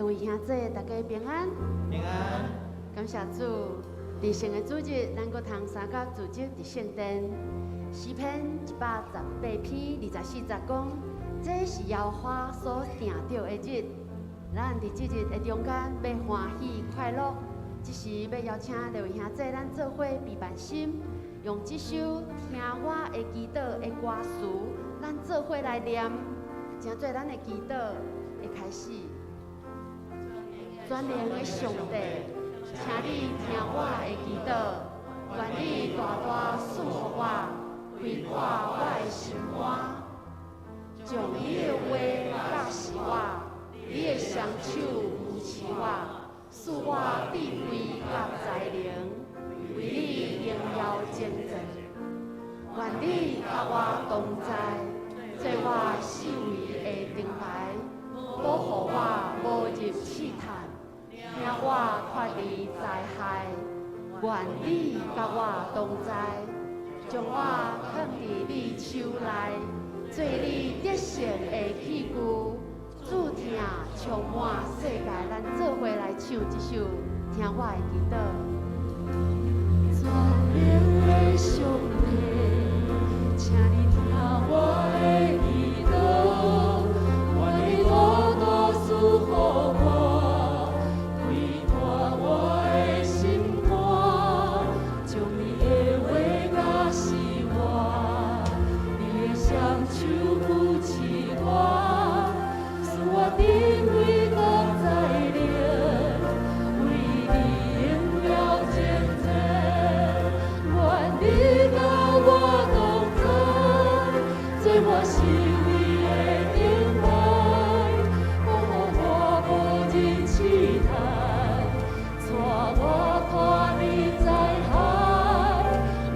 各位兄弟，大家平安。平安。感謝主，佇聖的主日，咱閣通相佮聚集佇聖殿。詩篇118篇24節講，這是耶和華所定著的日，咱佇這日的中間欲歡喜快樂。這時欲邀請各位兄弟，咱做伙閉目心，用這首聽我的祈禱的歌詞，咱做伙來念，成做咱的祈禱的開始。全能的上帝，請你聽我的祈禱，願你大大賜予我，開闊我的心肝，將你的話教示我，你的雙手扶持我，賜我智慧佮才能，為你榮耀征戰。願你佮我同在，做我四圍的燈牌，保護我無入試探，領我脫離災害。願你佮我同在，將我囥佇你手內，做你得勝的器具，主疼充滿世界。咱做伙來唱這首《聽我的祈禱》。全能的上帝，請你聽我的祈禱，願你大大賜予我，開拓我的心肝，將你的話教示我，你的雙手扶持我，賜我智慧佮才能，為你榮耀征戰。願你佮我同在，做我四圍的燈牌，保護我無入試探，帶我脫離災害。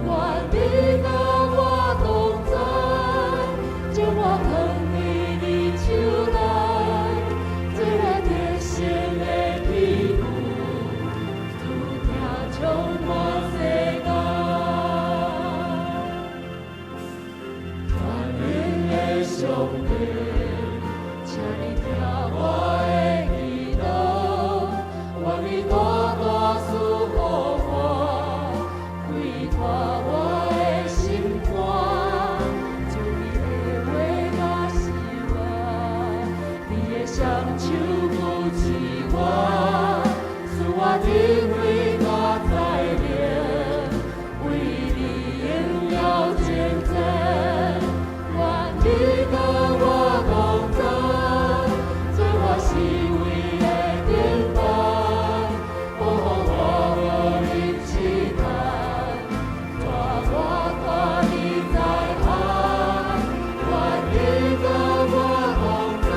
願你佮我同在，將我囥佇你手內，做我得勝的器具，主疼充滿世界。全能的上帝，請你聽我的祈禱，願你大大賜予我，開拓我的心肝，將你的話教示我，你的雙手扶持我，賜我智慧佮才能，為你榮耀征戰。願你佮我同在，做我四圍的燈牌，保護我無入試探，帶我脫離災害。願你佮我同在，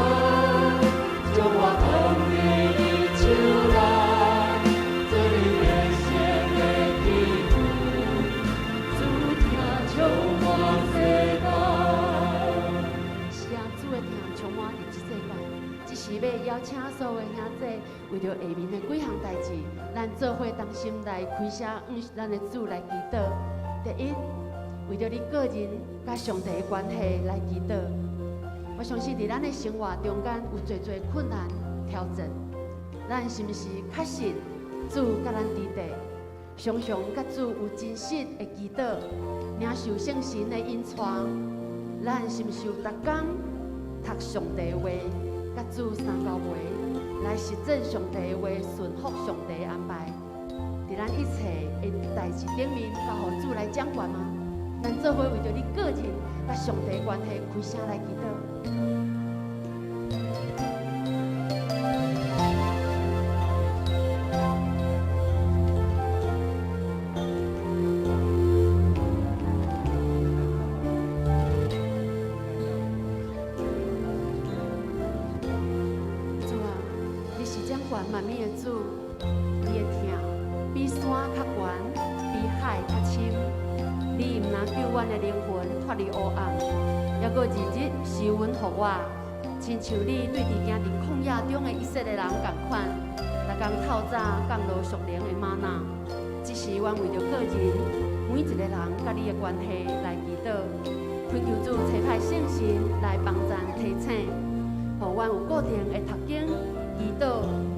將我囥佇你手內，做你得勝的器具，主疼充滿世界。是啊，主的疼充滿佇這世界。這時欲邀請所有的兄弟，為著下面的幾項代誌，咱做伙同心來開聲，向咱的主來祈禱。第一，為著你個人佮上帝的關係來祈禱。我相信佇咱的生活中間有濟濟困難挑戰，咱是毋是確信主佮咱佇底，常常佮主有真實的祈禱，領受聖神的引帶？咱是毋是有逐工讀上帝的話，佮主相交陪，來實踐上帝的話，順服上帝的安排？佇咱一切的代誌頂面，交予主來掌權嗎？咱做伙為著你個人佮上帝的關係開聲來祈禱。主啊，你是掌權萬物的主，你的疼比山較懸，比海較深。你毋但救阮的靈魂脫離黑暗，猶閣日日施恩予我，親像你對佇行佇曠野中的以色列人仝款，逐工透早降落屬靈的嗎哪。這時，阮為著個人每一個人佮你的關係來祈禱，懇求主差派聖神來幫贊提醒，予阮有固定的讀經、祈禱默想的靈修生活，操練敬虔佮知足的心，予阮的屬靈生命更加豐盛，佮主的關係日日若親若結連佇你，親像鹿渴慕溪水一樣，渴慕親近主。願同心佇你的面前按呢祈禱，攏是奉主耶穌基督聖名來求。煞接，咱欲為著教會當中每一个家庭佮上帝關係來祈禱，懇求主常常來管教、提醒咱每一个家庭，建造家庭的祭壇，夫妻同心佇基督內底，領受主的心意佮智慧，來教養咱的細囝，經營好咱的家庭關係，也懇求主幫助咱每一个屬神的家庭，成做美好的見證，來影響咱四周圍的朋友、咱的厝邊、咱的社會人群，咱做伙為著教會中每一个家庭佮上帝的關係來祈禱。親愛天父上帝，這時我欲為著富強教會每一个家庭來祈禱，懇求主賜下勇氣佮智慧，予阮的家庭有遭遇著挑戰抑是困難的時，有能力來抵擋撒旦的攻擊佮破壞。佇家庭親子關係頂面，學習主耶穌基督的溫柔佮憐憫，來疼惜厝內底每一個人，予彼此有誤解或者是受著破壞的關係，通得著恢復。我嘛懇求天父上帝，予夫妻會當仝心佇基督內面，領受主上帝的心意佮智慧，來教導細囝佇信仰的道路頂面有正確的生命態度佮行為，來行應當行的路。予每一個屬神的家庭來成做美好的見證，來影響濟濟人，人認捌耶穌基督。願佇你的面前，為著富強教會所有每一个家庭按呢祈禱，攏是奉主耶穌基督聖名來求。願你佮我同在，佮我同在，做我四圍的燈牌，保護我無入試探，帶我脫離災害。願你佮我同在，將我藏佇你手內，做你得勝的器具，主疼充滿世界。願你佮我同在，願你佮我同在，將我藏佇你手內，做你得勝的器具，主疼充滿世界。願你佮我同在，將我囥佇你手內，做你得勝的器具，主疼充滿世界。煞接，咱欲來為著第三項代誌來祈禱，為著教會肢體受著疫情影響著工作、經濟收入的來祈禱。這時欲邀請你，為著你所認捌的親人、朋友來為𪜶提名祈禱，為著咱中間羅南的肢體來祈禱。可能因為經濟的困難、事業、工作、人際、心靈受壓制，抑是身軀有病疼的，你為𪜶來提名祈禱。啊，咱中間有流失的肢體，停止聚會的朋友，請你也為伊來提名祈禱，懇求主的神親自來引帶𪜶歸向上帝，也為著因為疫情來影響著工作、事業受著極大考驗挑戰的，懇求主賜下智慧來幫助咱的兄弟度過工作中的困境佮經濟的危機。這時，請你為著你所關心的彼个人，無論是佇經濟、佇身軀的病疼、佇心神欠安，你為伊提名來祈禱，咱做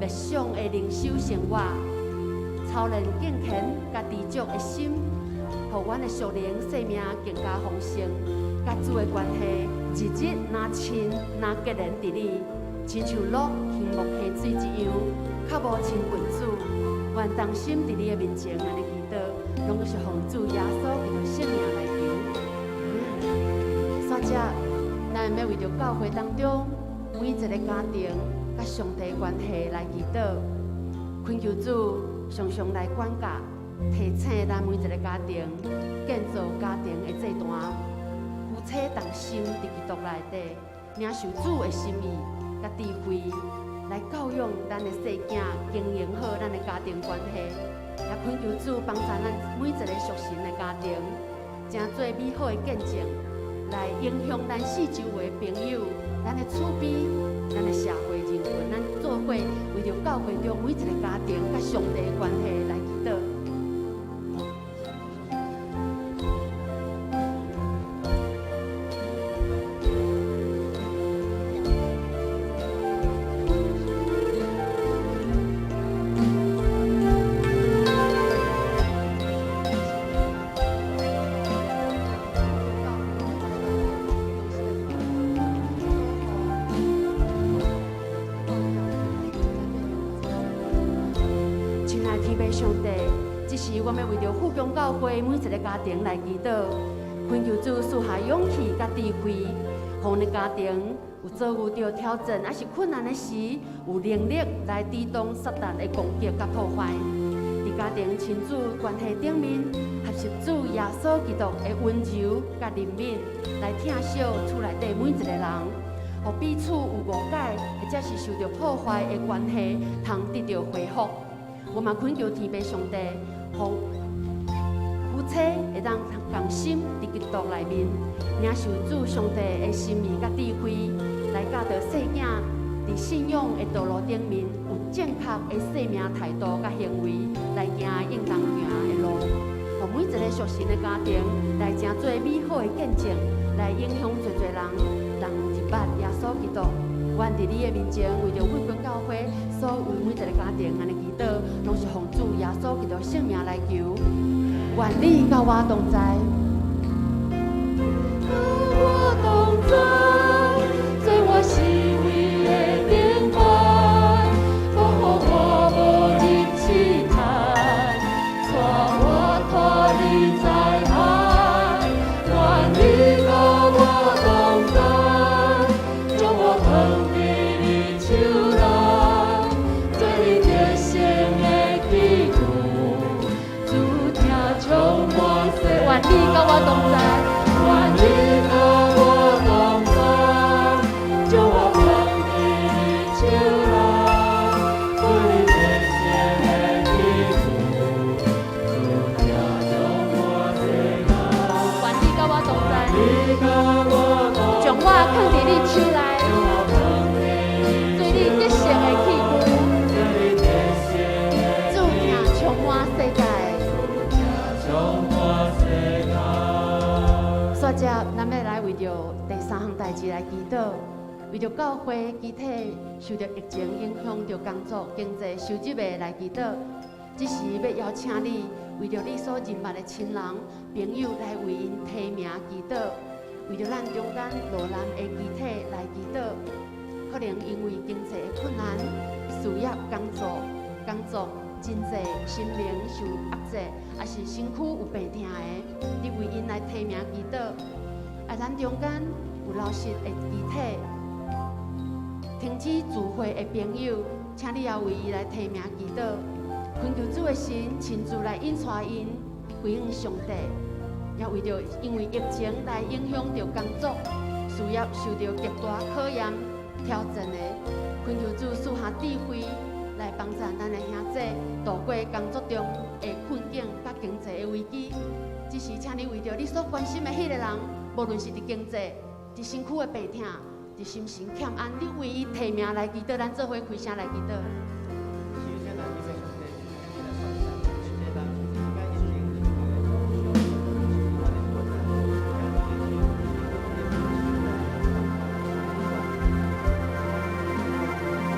伙開聲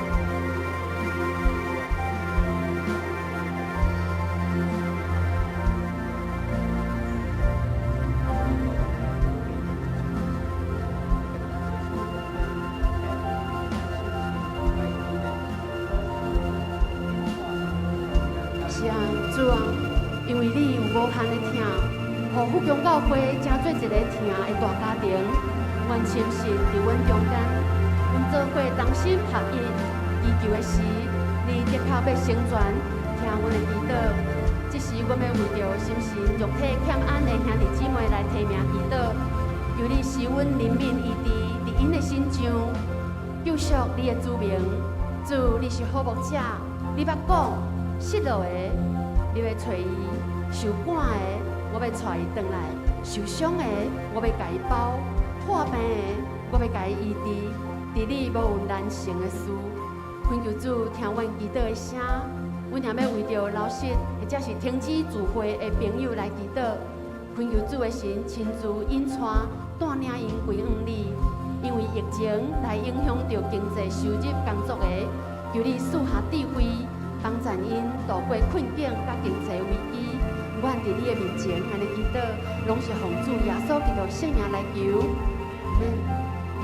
來祈禱。予富強教會成做一个疼的大家庭。阮深信佇阮中間，阮做伙同心合意祈求的時，你的確欲成全，聽阮的祈禱。這時，阮欲為著心神肉體欠安的兄弟姊妹來提名祈禱，求你施恩憐憫醫治佇𪜶的身上，救贖你的子民。主，你是好牧者，你捌講失落的，你欲揣伊；受趕的，我欲帶伊轉來；受傷的，我欲共伊包；破病的，我欲共伊醫治。佇你無有難成的事。懇求主聽阮祈禱的聲，阮也欲為著流失或者是停止聚會的朋友來祈禱。懇求主的神親自引帶帶領𪜶歸向你，因為疫情來影響著經濟收入工作的，求你賜下智慧，幫助𪜶渡過困境佮經濟危機。阮佇你的面前按呢祈禱，攏是奉主耶穌基督聖名來求。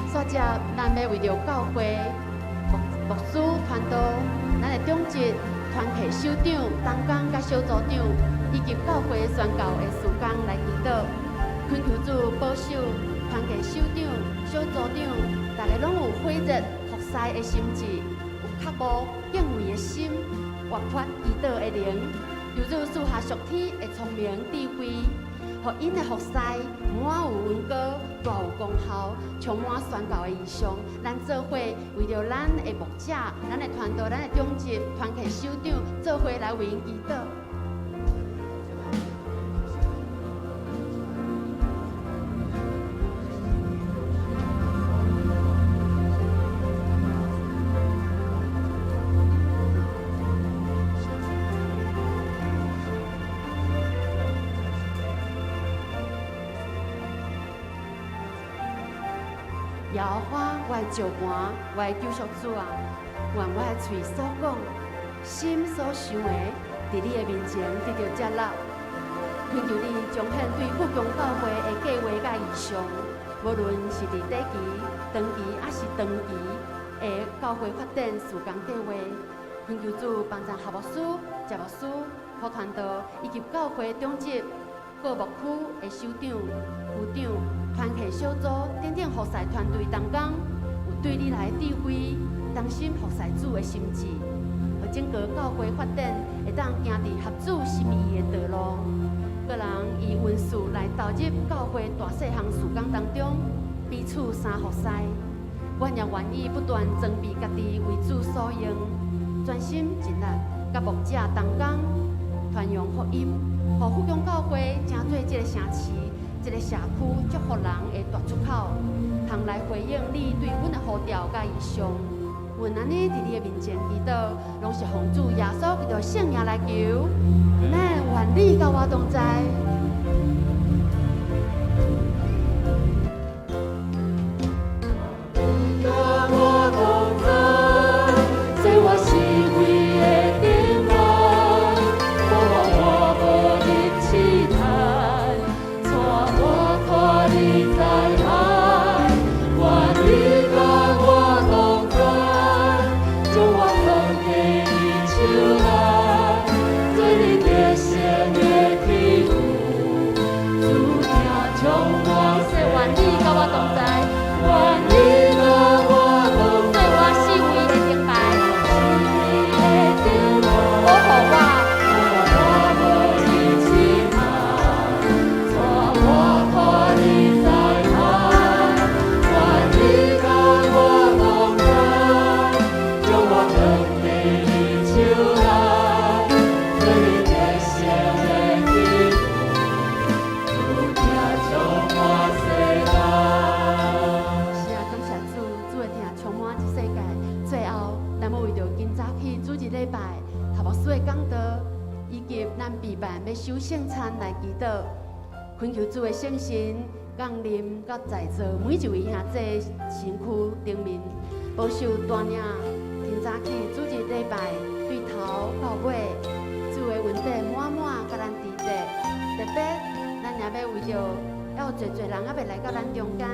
煞接，咱欲為著教會牧師傳道，咱的長執、團契首長、同工佮小組長，以及教會宣教的事工來祈禱，懇求主保守團契首長、小組長，逐家攏有火熱服侍的心志，有渴慕敬畏的心，活潑祈禱的靈，求主賜下屬天的聰明智慧，予𪜶的服侍滿有恩膏，大有功效，充滿宣教的異象。咱做伙為著咱的牧者、咱的傳道、咱的長執、團契首長，做伙來為𪜶祈禱。耶和華，我的石磐，我的救贖主啊！願我的喙所講、心所想的，佇你的面前得著接納。懇求你彰顯對富強教會的計劃佮異象，無論是佇短期、長期，抑是長期的教會發展事工計劃，懇求主幫助何牧師、謝牧師、副傳道以及教會長執各牧區的首長、區長、團契小組等等服侍團隊同工，有對你來的智慧，同心服侍主的心志，予整個教會發展會當行佇合主心意的道路。各人以恩賜來投入教會大細項事工當中，彼此相服侍。阮也願意不斷裝備家己為主所用，專心盡力，佮牧者同工傳揚福音，予富強教會成做這個城市、這個社區祝福人的大出口，通來回應你對阮的呼召佮異象。阮按呢佇你的面前祈禱，攏是奉主耶穌基督聖名來求。阿們，願你佮我同在。佮我同在，做我四圍的燈籠，保護我無入試探，帶我脫離災害。願你佮我同在，將我藏佇你手內，做你得勝的天父，主疼充滿說願你佮我同在，願你佮我同做我四圍的燈牌，的燈籠，保護我。我無入試探，帶我脫離災害。願你佮我同在，將我藏佇你手內，做你得勝的天父，主疼充滿世代。是啊，感謝主，主的疼充滿這世界。最後，咱欲為著今早起主日禮拜，何牧師的講道，以及咱備辦欲守聖餐來祈禱，懇求主的聖神降臨佮在座每一位兄弟身軀頂面，保守帶領。今早起主日禮拜對頭到尾，主的恩典滿滿佮咱佇咧。特別，咱也欲為著猶有濟濟人猶未來到咱中間，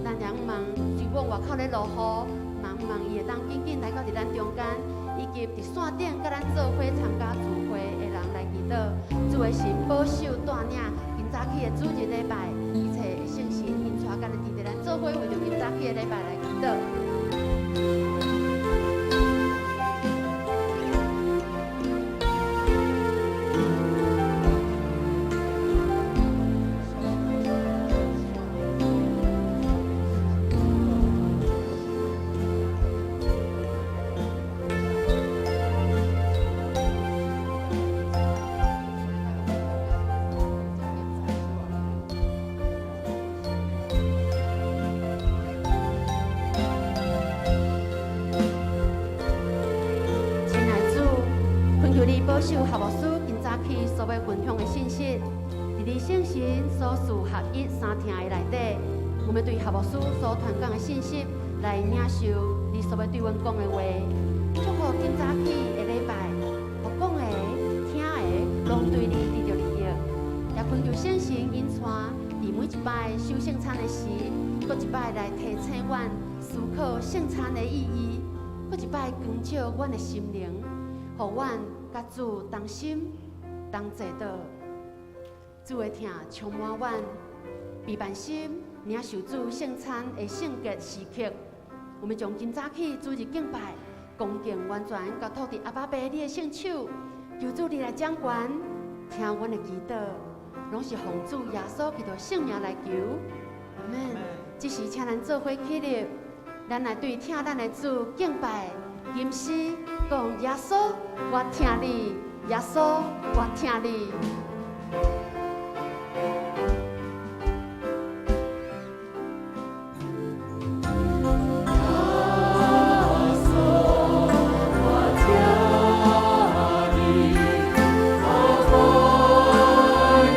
咱也向望，雖罔外口咧落雨，嘛向望伊會當緊緊來到佇咱中間，以及佇線頂佮咱做伙參加聚會的人來祈禱，主的神保守帶領，今早起的主日受何牧師今早起所欲分享的信息。佇你聖神所賜合一三聽的內底，我們對何牧師所傳講的信息來領受你所欲對阮講的話。祝福今早起的禮拜，予講的、聽的，攏對你得著利益。也懇求聖神引帶，佇每一擺守聖餐的時，閣一擺來提醒阮思考聖餐的意義，閣一擺光照阮的心靈，予阮佮主同心同齊禱。主的疼充滿阮，備辦心領受主聖餐的聖潔時刻。我們將今早起主日敬拜，恭敬完全交託佇阿爸父你的聖手，求主你來掌權，聽阮的祈禱，攏是奉主耶穌基督聖名來求，阿門。這時請咱做伙起立，咱來對疼咱的主敬拜，吟詩講耶穌，我疼你，耶穌，我疼你。耶穌，我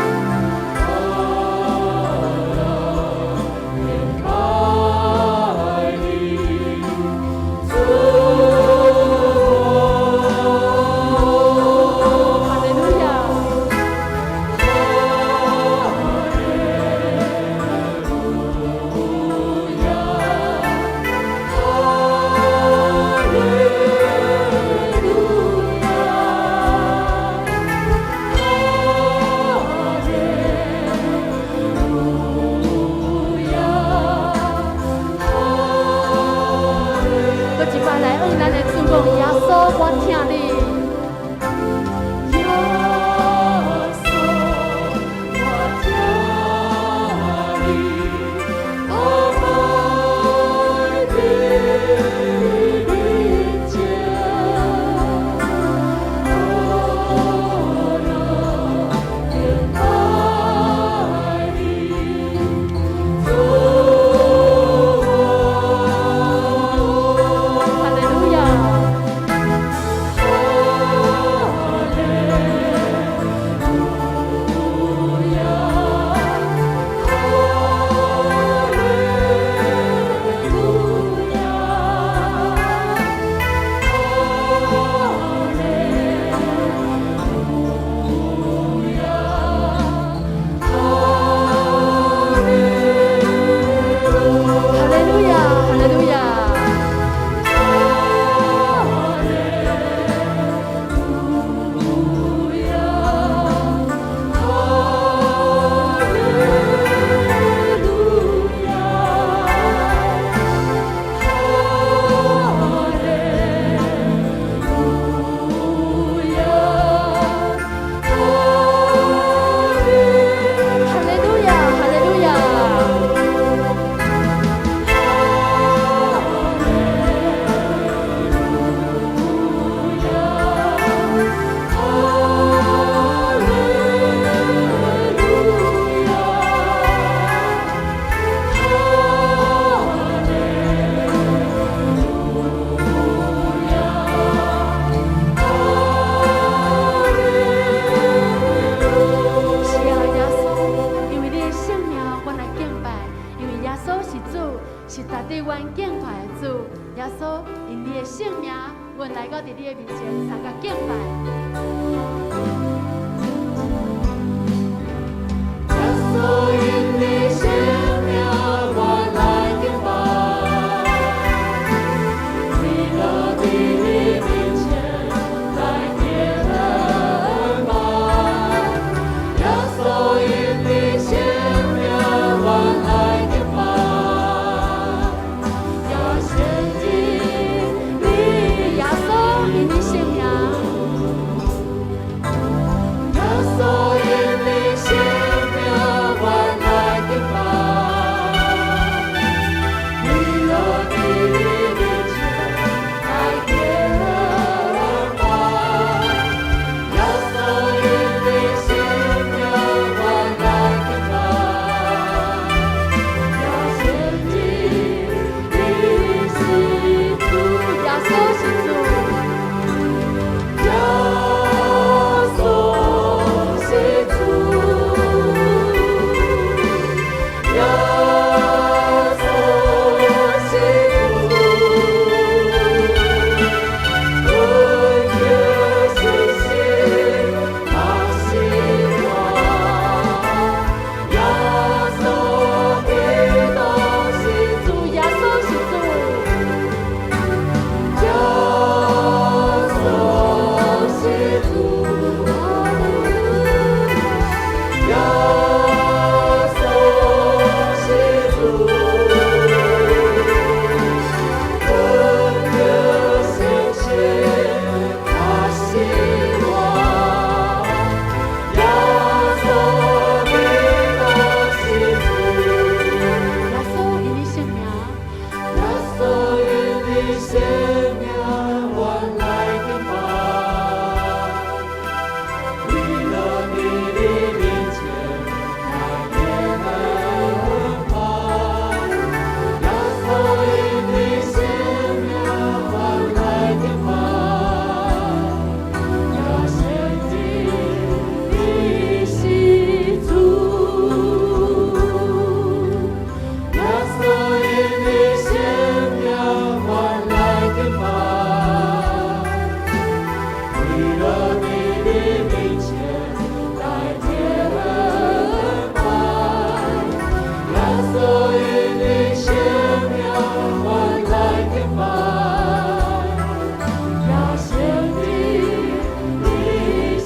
疼你。哈利路亞。閣一擺來向咱的主講，耶穌，我疼你。耶穌，我疼你，我愛佇你面前，我敬拜你，主哈利路亞。哈利路亞，哈利路亞。哈利路亞，哈利路亞。是啊，耶穌，因為你的聖名，阮來敬拜；因為耶穌是主，是值得阮敬拜的主。耶穌，因你的聖名，阮來到佇你的面前，相佮敬拜。耶穌因你聖名，我來敬拜，跪落佇你面前來敬拜。耶穌因你聖名，我來敬拜。耶先知，你耶穌因你聖名，耶穌因你聖名，我來敬拜。跪落佇你面前來敬拜。耶穌因你聖名，我來敬拜。耶先知，你是主，耶穌是主，耶穌是主，耶穌是主，恩典信心他是王，耶穌基督是主耶穌是主，耶穌是主，耶穌是主，恩典信心他是王，耶穌基督是主。耶穌因你聖名，耶穌因你聖名，我來敬拜，跪落佇你面前來敬拜。耶穌因你聖名，我來敬拜。耶先知，你是主。耶穌因你聖名，我來敬拜，跪落佇你面前來敬拜。耶穌因你聖名，我來敬拜。耶先知，你是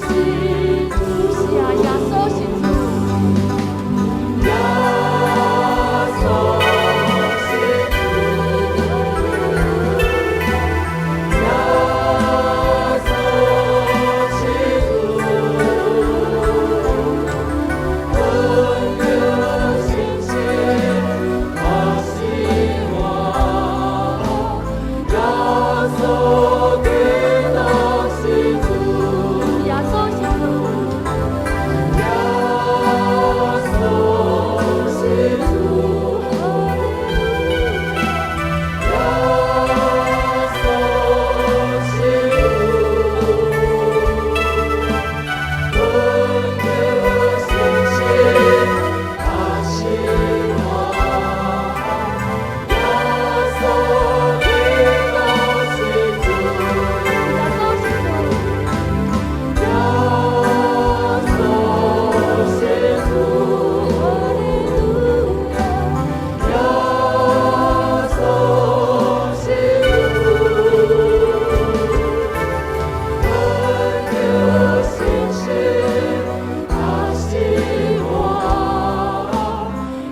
主。是啊，耶穌是主，耶穌是主，耶穌是主，恩典信心他是王，耶穌基督是主。耶穌是主，耶穌是主，耶穌是主，恩典信心他是王，耶穌基督是主。耶穌是主，耶穌是主，耶穌是主，恩典信心他是王，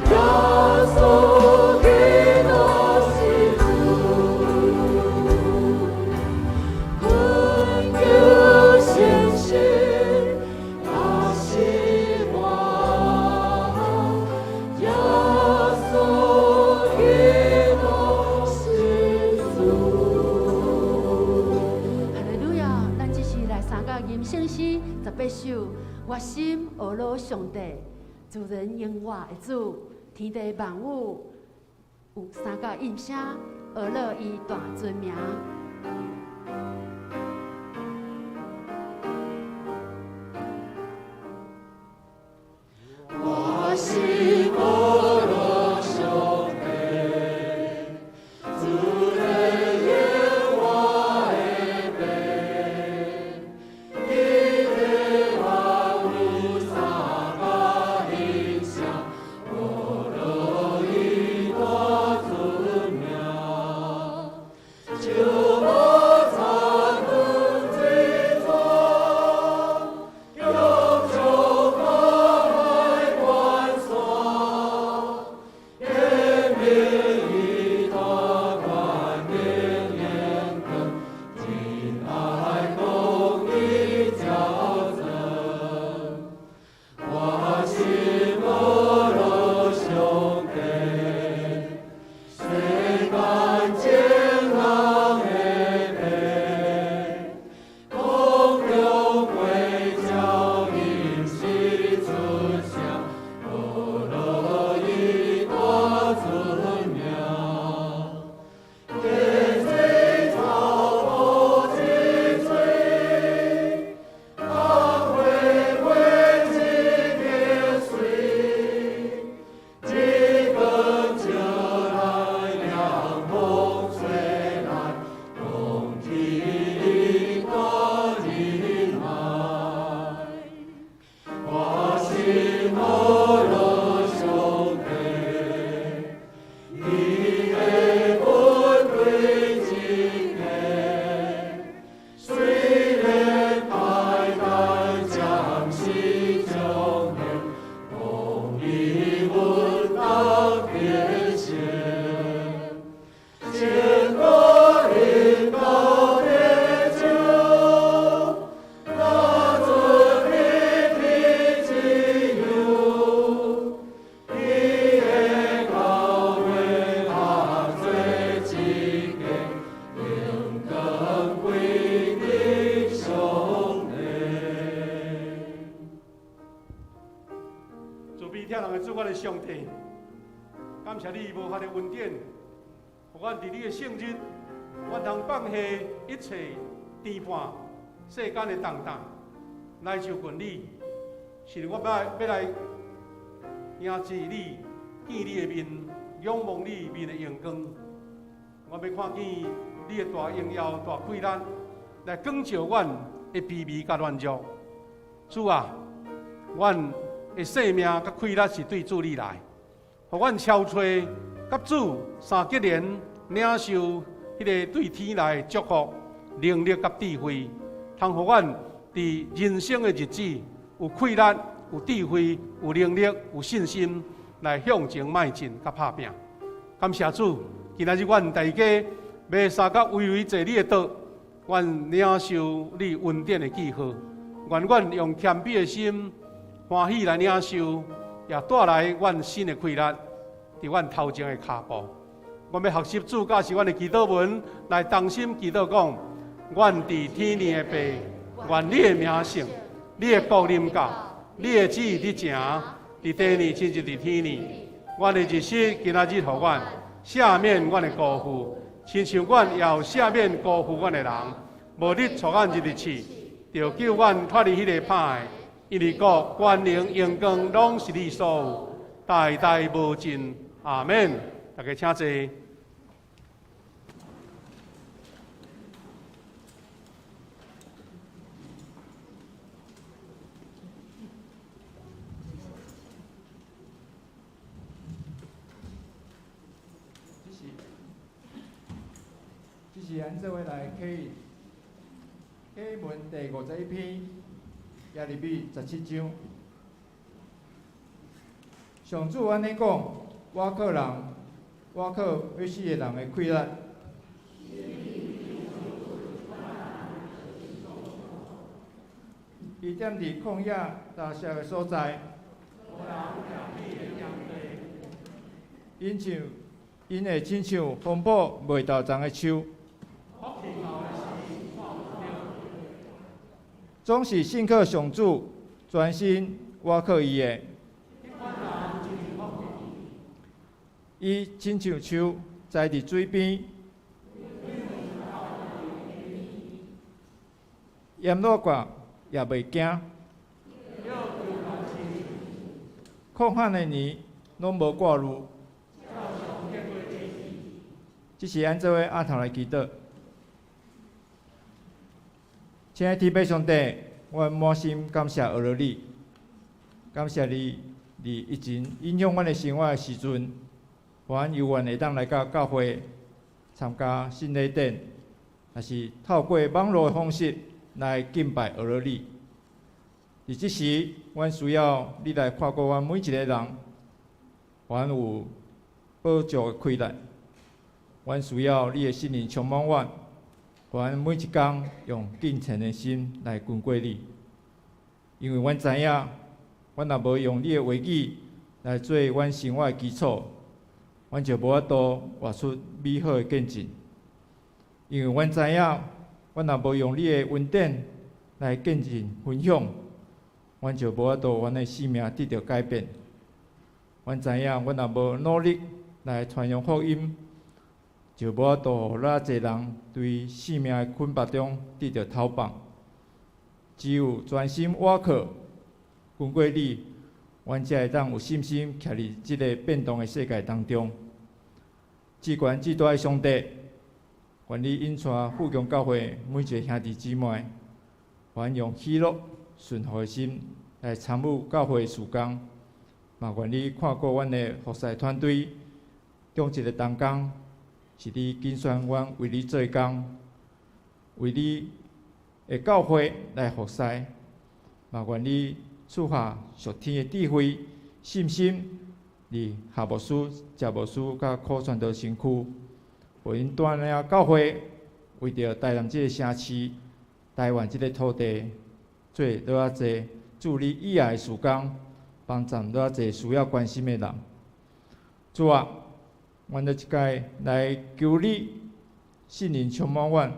耶穌基督是主。懇求信心他是王，耶穌基督是主。哈利路亞！咱這是來相佮吟聖詩18首，我心呵咾上帝，自然應我的主，天地萬物有相佮應聲，呵咾伊大尊名。我心呵咾上帝，主人應我的感謝你無限的恩典，予阮佇你的聖日，阮通放下一切牽絆世間的重擔，來就近你。是我欲來迎接你，見你的面，仰望你面的榮光。我欲看見你的大榮耀、大氣力，來光照阮的卑微佮軟弱。主啊，阮的生命佮氣力是對主你來，予阮超出佮主三結連，領受彼个對天來的祝福、能力佮智慧，通予阮佇人生的日子有氣力、有智慧、有能力、有信心來向前邁進佮拍拚。感謝主，今仔日阮大家彌撒佮圍圍坐你的桌，阮領受你恩典的記號。願阮用謙卑的心，歡喜來領受，也帶來阮新的氣力，佇阮頭前的跤步。阮欲學習主教示阮的祈禱文，來同心祈禱講：阮佇天裡的父，願你的名聖，你的國臨到，你的旨意佇成，佇地裡親像佇天裡。阮的日食今仔日予阮，赦免阮的辜負，親像阮也有赦免辜負阮的人。無你帶阮入去試，著救阮脫離彼个歹的，因為國、權能、榮光，攏是你所有，代代無盡。阿們。大家請坐。這是，這是咱做伙來啟啟文第51篇，耶利米17章。上主按呢講，我靠人，我靠欲死的人的氣力。伊踮佇曠野乾澀的所在，𪜶像，𪜶會親像風暴袂投欉的樹，總是信靠上主，專心倚靠伊的。伊親像樹栽佇水邊，炎熱寒也袂驚，曠旱的年攏無掛慮。這是咱做伙阿頭來祈禱。親愛的天父上帝，我滿心感謝阿羅你，感謝你佇疫情影響阮的生活的時陣，予阮有緣會當來到教會參加聖禮典，也是透過網路的方式來敬拜阿羅你。佇這時，阮需要你來看顧阮每一個人，予阮有寶足的氣力。阮需要你的聖靈充滿阮，予阮每一工用敬虔的心來跟過你。因為阮知影，阮若無用你的話語來做阮生活的基礎，阮就無法度活出美好的見證。因為阮知影，阮若無用你的恩典來見證分享，阮就無法度，阮的生命得著改變。阮知影，阮若無努力來傳揚福音，就無法度予遮濟人對生命的捆縛中得著脫放。只有專心倚靠、跟過你，阮才會當有信心徛佇這个變動的世界當中。至懸至大的上帝，願你引帶富強教會每一个兄弟姊妹，願用喜樂、順服的心來參與教會的事工，嘛願你看顧阮的服侍團隊中一个同工，是你揀選阮為你做工，為你的教會來服侍，嘛願你賜下屬天的智慧、信心，佇夏牧師、謝牧師佮柯傳道身軀，予𪜶帶領教會，為著台南這个城市、台灣這个土地，做愈較濟主你以愛的事工，幫助愈較濟需要關心的人。主啊，阮閣一擺來求你聖靈充滿阮，予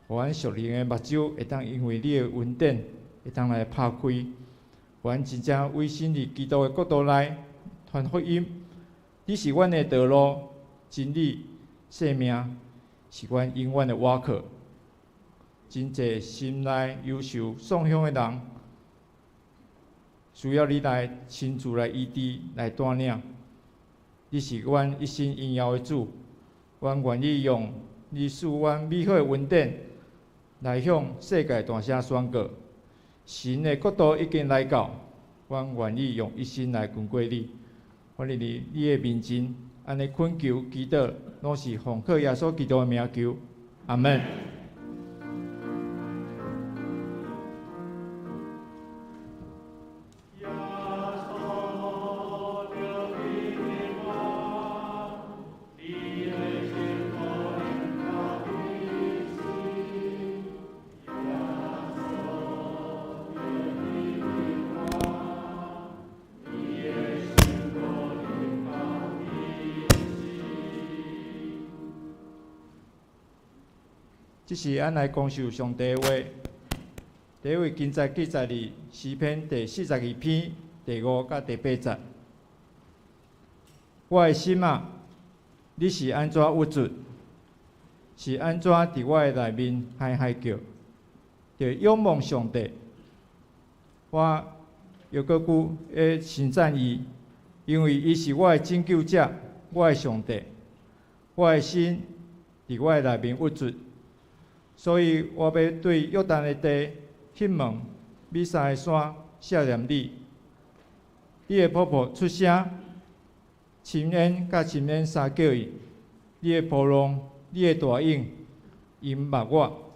阮屬靈的目睭會當因為你的恩典會當來拍開，予阮真正委身佇基督的國度內傳福音，你是阮的道路、真理、生命，是阮永遠的倚靠。真濟心內憂愁創傷的人，需要你來親自來醫治、來帶領。你是阮一生榮耀的主，阮願意用你賜阮美好的恩典，來向世界大聲宣告：神的國度已經來到。阮願意用一生來跟隨你。阮佇你的面前，按呢懇求祈禱，攏是奉靠耶穌基督的名求。阿門。這是咱來講述上帝的話。第一位經節記載佇詩篇第42篇第5佮第8節。我的心啊，你是按怎鬱卒？是按怎佇我的內面哀哀叫？著仰望上帝。我猶閣久會稱讚伊，因為伊是我的拯救者，我的上帝。我的心佇我的內面鬱卒。所以我欲對約旦的地、黑門、米沙的山謝念你。你的瀑布出聲，深淵佮深淵相叫伊。你的波浪、你的大湧，淹沒我。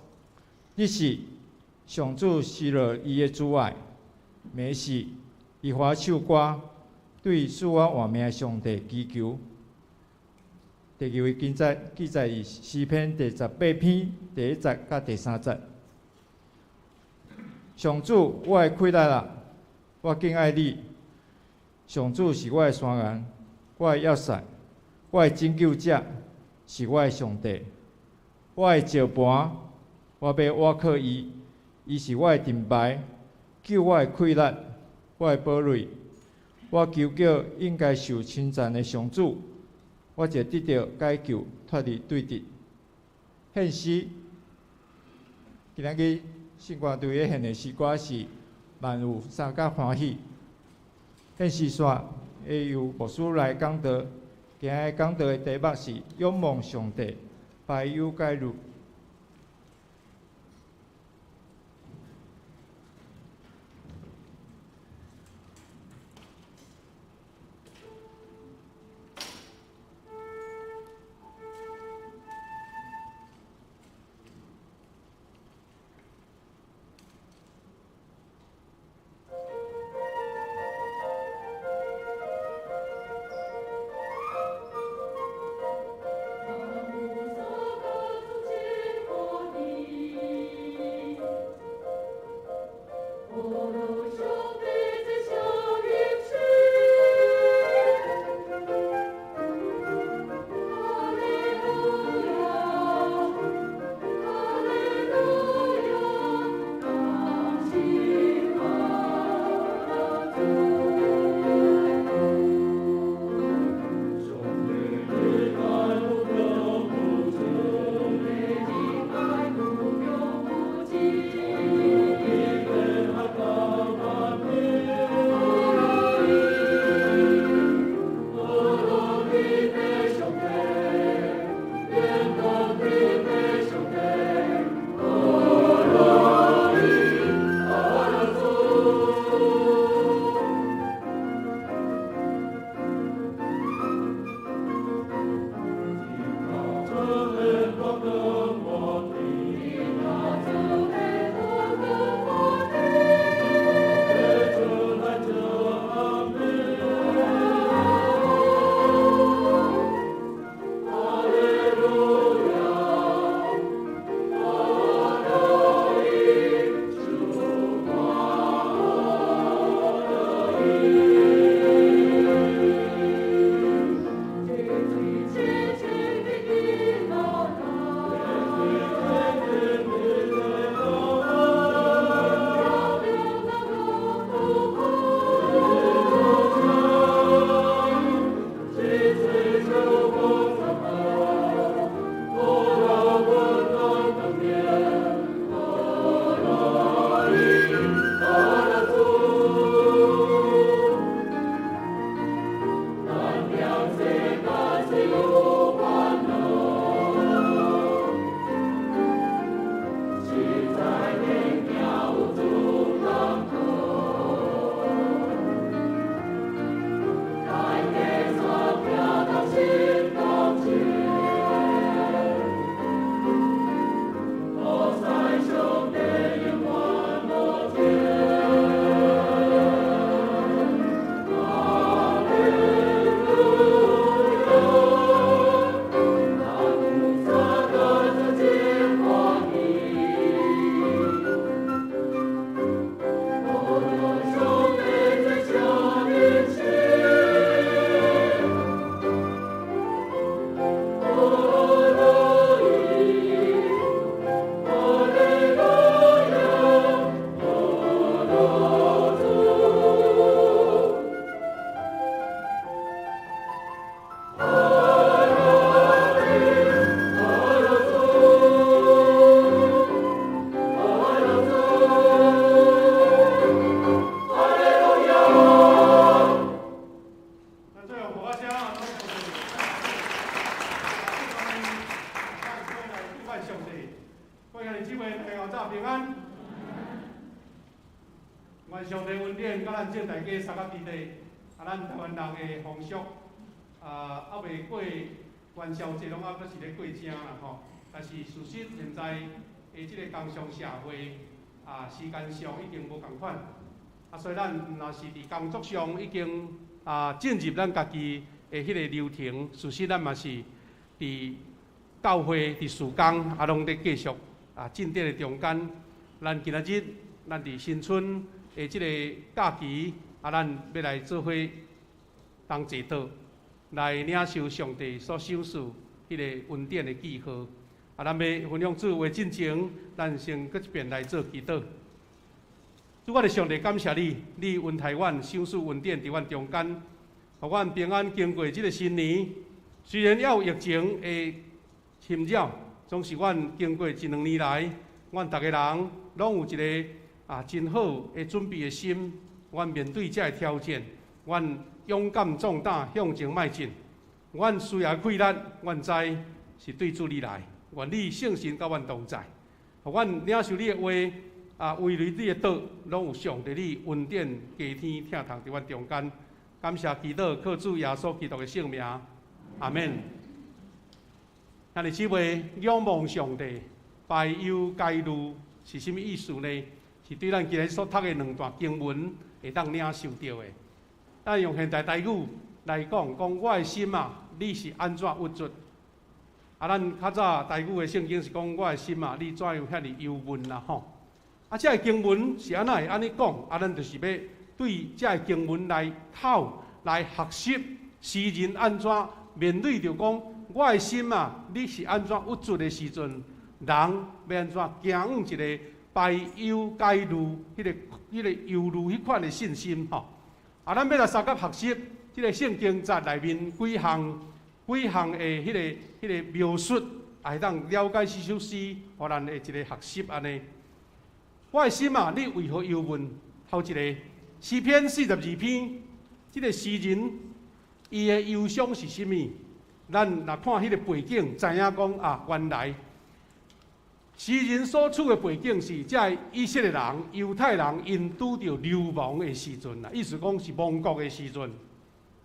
你是上主施落伊的慈愛，暝時伊發唱歌，對賜我活命的上帝祈求。第二位經節記載佇詩篇第18篇第1節佮第3節。上主，我的氣力啊，我敬愛你。上主是我的山崖，我的要塞，我的拯救者，是我的上帝。我的石盤，我欲倚靠伊，伊是我的盾牌，救我的氣力，我的堡壘。我求叫應該受稱讚的上主。我就得著解救，脫離對敵。獻詩，今仔日聖歌隊咧獻的詩歌是《萬有三甲歡喜》。獻詩煞會由牧師來講道。今日講道的題目是仰望上帝，排憂解慮。萬有三甲鼓仔聲啊！咱上帝，各位兄弟姊妹，大家早平安。願上帝恩典，佮咱眾大家相佮佇咧。啊，咱台灣人的風俗，啊，猶未過元宵節，攏猶閣是咧過正啦吼。但是事實現在的這個工商社會，啊，時間上已經無仝款。啊，所以咱若是佇工作上已經啊進入咱家己的彼个流程，事實咱嘛是佇教會佇事工啊，攏咧繼續啊進展的中間。咱今仔日咱佇新春的這個假期，啊，咱欲來做伙同齊禱，來領受上帝所賞賜彼个恩典的記號。啊，咱欲分享主話進前，咱先閣一遍來做祈禱。主，我的上帝，感謝你，你恩待阮，賞賜恩典佇阮中間，予阮平安經過這个新年。雖然猶有疫情的侵擾，總是阮經過一兩年來，阮逐个人攏有一个啊真好的準備的心。阮面對這个挑戰，阮勇敢壯膽向前邁進。阮需要氣力，阮知是對主你來。願你聖神佮阮同在，予阮領受你的話，啊，為你的道，攏有上帝你恩典加添疼痛佇阮中間。感謝祈禱，靠主耶穌基督的聖名，阿們。兄弟姊妹，仰望上帝，排憂解慮是啥物意思呢？是對咱今日所讀的兩段經文會當領受著的。咱用現代台語來講，講我的心啊，你是按怎鬱卒？啊，咱較早台語的聖經是講我的心啊，你怎樣遐爾憂悶啦吼？啊，這个經文是按怎會按呢講？啊，咱就是欲對這个經文來透來學習，詩人按怎面對著講我的心啊，你是按怎鬱卒的時陣，人欲按怎行往一个排憂解慮，彼个憂慮彼款的信心吼？啊，咱欲來相佮學習這个聖經節內面幾項。幾項的彼个描述，會當了解這首詩，予咱的一个學習按呢。我的心啊，你為何憂悶？頭一个詩篇42篇，這个詩人伊的憂傷是啥物？咱若看彼个背景，知影講啊，原來詩人所處的背景是這个以色列人、猶太人，𪜶拄著流亡的時陣啦，意思講是亡國的時陣，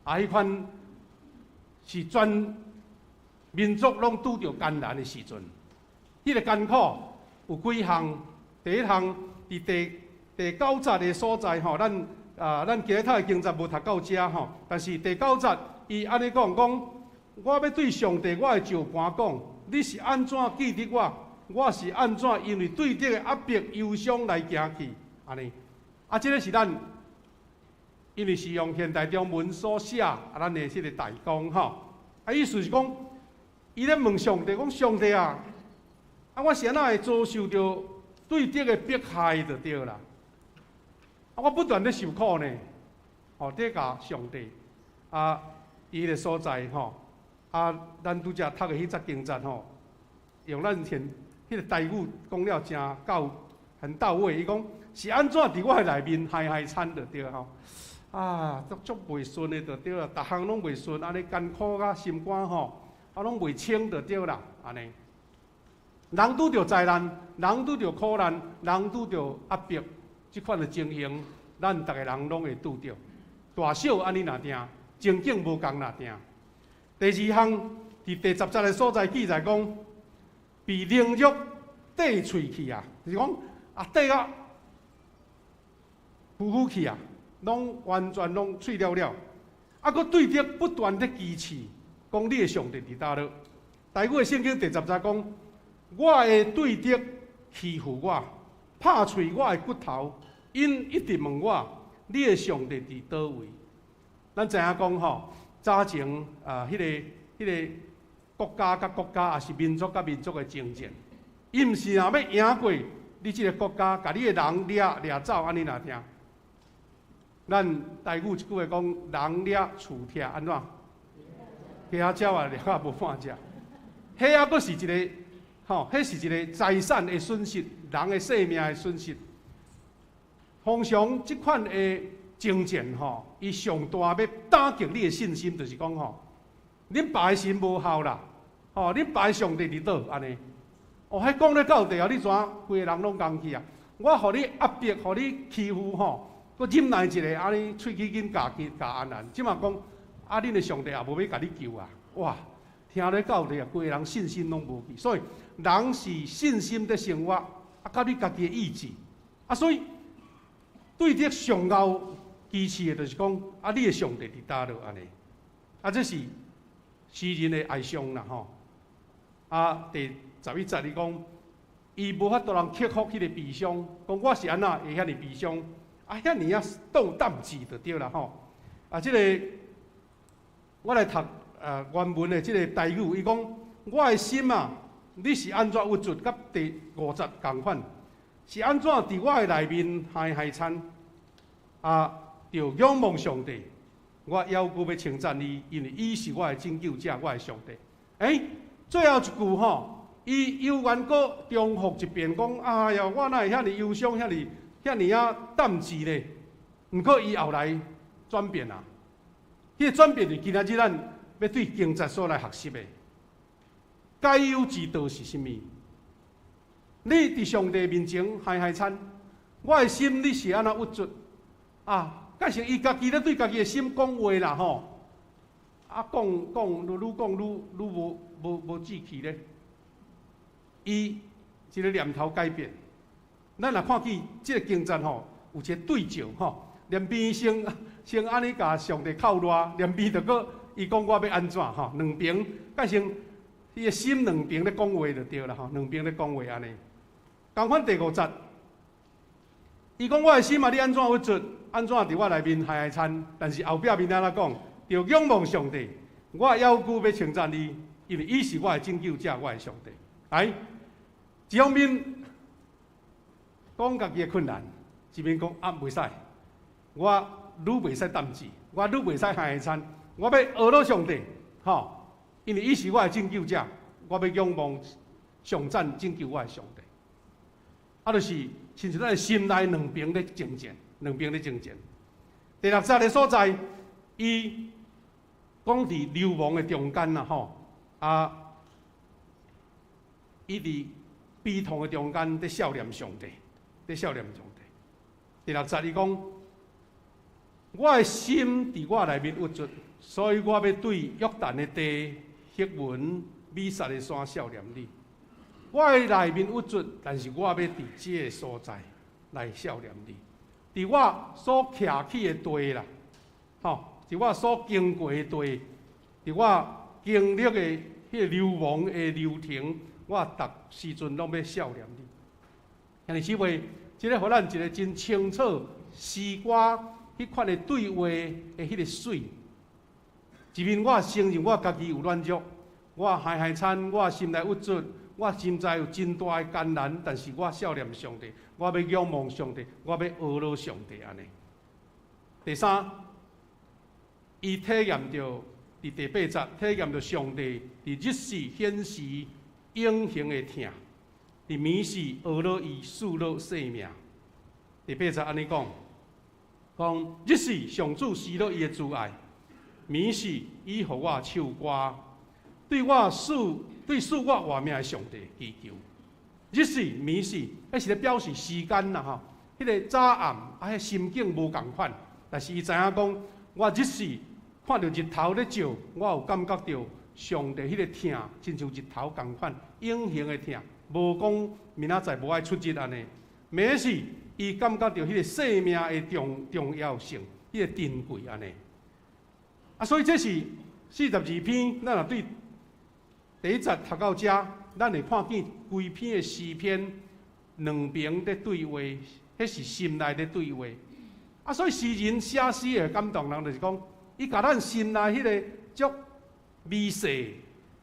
啊，彼款。是全民族攏拄著艱難的時陣，彼个艱苦有幾項？第一項，佇第九節的所在吼，咱啊，咱今日讀的經節無讀到遮吼，但是第九節伊按呢講講，我欲對上帝我的石磐講，你是按怎記得我？我是按怎因為對敵的壓迫憂傷來行去？按呢，啊，這个是咱。因為是用現代中文所寫，啊，咱的這个大綱吼，啊，意思是講，伊咧問上帝講：上帝啊，啊，我是按怎會遭受著對敵的迫害就對啦？啊，我不斷咧受苦呢，吼，佇共上帝啊，伊个所在吼，啊，咱拄才讀的彼節經節吼，用咱現彼个台語講了誠夠很到位。伊講是按怎佇我的內面害害慘就對吼。啊，足足袂順的就對啦，逐項攏袂順，按呢艱苦甲心肝吼，啊攏袂清就對啦，按呢。人拄著災難，人拄著苦難，人拄著壓迫，這款的情形，咱逐个人攏會拄著。大小按呢若定，情景無仝若定。第二項，佇第10節的所在記載講，被凌辱綴喙去啊，就是講啊，綴甲糊糊去啊。攏完全攏碎了了，啊！閣對敵不斷咧譏刺，講你的上帝佇佗落？台語的聖經第10節講，我的對敵欺負我，拍碎我的骨頭，𪜶一直問我，你的上帝佇佗位？咱知影講吼，早前啊，彼个國家佮國家，抑是民族佮民族的爭戰，伊毋是若欲贏過你這个國家，共你的人掠掠走，按呢若定。咱台語一句話講，人掠厝拆按怎？雞仔鳥仔掠甲無半隻，彼猶閣是一个，吼，彼是一个財產的損失，人的性命的損失。通常這款的征戰吼，伊上大欲打擊你的信心，就是講吼，恁爸的神無效啦，吼，恁爸的上帝佇佗按呢？哦，彼講咧到地啊，你知影規个人攏戇去啊！我予你壓迫，予你欺負吼，閣忍耐一下，按呢喙齒緊咬緊咬按按。這馬講啊，恁的上帝也無欲共你救啊！哇，聽咧到地啊，規个人信心攏無去。所以人是信心佇生活，啊，佮你家己的意志啊，所以對這上𠢕支持的，就是講啊，你的上帝佇佗落按呢？啊，這是詩人的哀傷啦吼。啊，第11節伊講，伊無法度通克服彼个悲傷，講我是按怎會遐爾悲傷，啊，遐爾仔動膽志就對啦吼。啊，這个我來讀原文的這个台語，伊講我的心啊，你是按怎鬱卒？佮第5節仝款，是按怎佇我的內面害害慘？啊，著仰望上帝，我猶閣欲稱讚伊，因為伊是我的拯救者，我的上帝。欸，最後一句吼，伊猶原閣重複一遍講：哎呀，我哪會遐爾憂傷，遐爾遐爾仔膽志咧？毋過伊後來轉變啊，彼个轉變是今仔日咱欲對經節所來學習的。解憂之道是啥物？你佇上帝面前害害慘，我的心你是按怎鬱卒？啊，改成伊家己咧對家己的心講話啦吼。啊，講講愈愈講愈愈無無無志氣咧。伊一个念頭改變，咱若看見這个經節吼，有一个對照吼，兩邊先先按呢共上帝哭賴，兩邊就閣伊講我欲按怎吼，兩邊改成伊的心兩邊咧講話就對啦吼，兩邊咧講話按呢。仝款第五節，伊講我的心啊，你按怎鬱卒？按怎佇我內面害害慘？但是後壁面按怎講？著仰望上帝，我猶閣欲稱讚伊，因為伊是我的拯救者，我的上帝。來，一方面講家己的困難，一面講啊袂使，我愈袂使膽志，我愈袂使害害慘，我欲學到上帝，吼，因為伊是我的拯救者，我欲仰望頌讚拯救我的上帝。啊，就是親像咱的心內兩邊咧征戰，兩邊咧征戰。第六節的所在，伊講佇流亡的中間啦，吼，啊，伊佇悲痛的中間佇數念上帝，佇數念上帝。第六節伊講：我的心佇我內面鬱卒，所以我欲對約旦的地、黑門、米薩的山數念你。我的內面鬱卒，但是我欲佇這个所在來數念你。佇我所徛起的地啦，吼，佇我所經過的地，佇我經歷的彼个流亡的流程，我逐時陣攏欲數念你。兄弟姊妹，這个予咱一个真清楚詩歌彼款的對話的彼个水。一面我承認我家己有軟弱，我害害慘，我心內鬱卒，我心知有真大的艱難，但是我數念上帝，我欲仰望上帝，我欲學落上帝按呢。第三，伊體驗著佇第八節體驗著上帝佇日時顯示永恆的疼，佇暝時呵咾伊賜予性命。第八節按呢講，講日時上主施予伊的慈愛，暝時伊予我唱歌，對我賜對賜我活命的上帝祈求。日時暝時，彼是咧表示時間啦吼。彼个早暗啊，彼心境無仝款，但是伊知影講，我日時看著日頭咧照，我有感覺著上帝彼个疼，親像日頭仝款，永恆的疼，無講明仔載無愛出日按呢。暝時伊感覺著彼个生命的重重要性，彼个珍貴按呢。啊，所以這是42篇，咱若對第一節讀到遮，咱會看見規篇的詩篇兩邊咧對話，彼是心內咧對話。啊，所以詩人寫詩會感動人，就是講，伊共咱心內彼个足微細、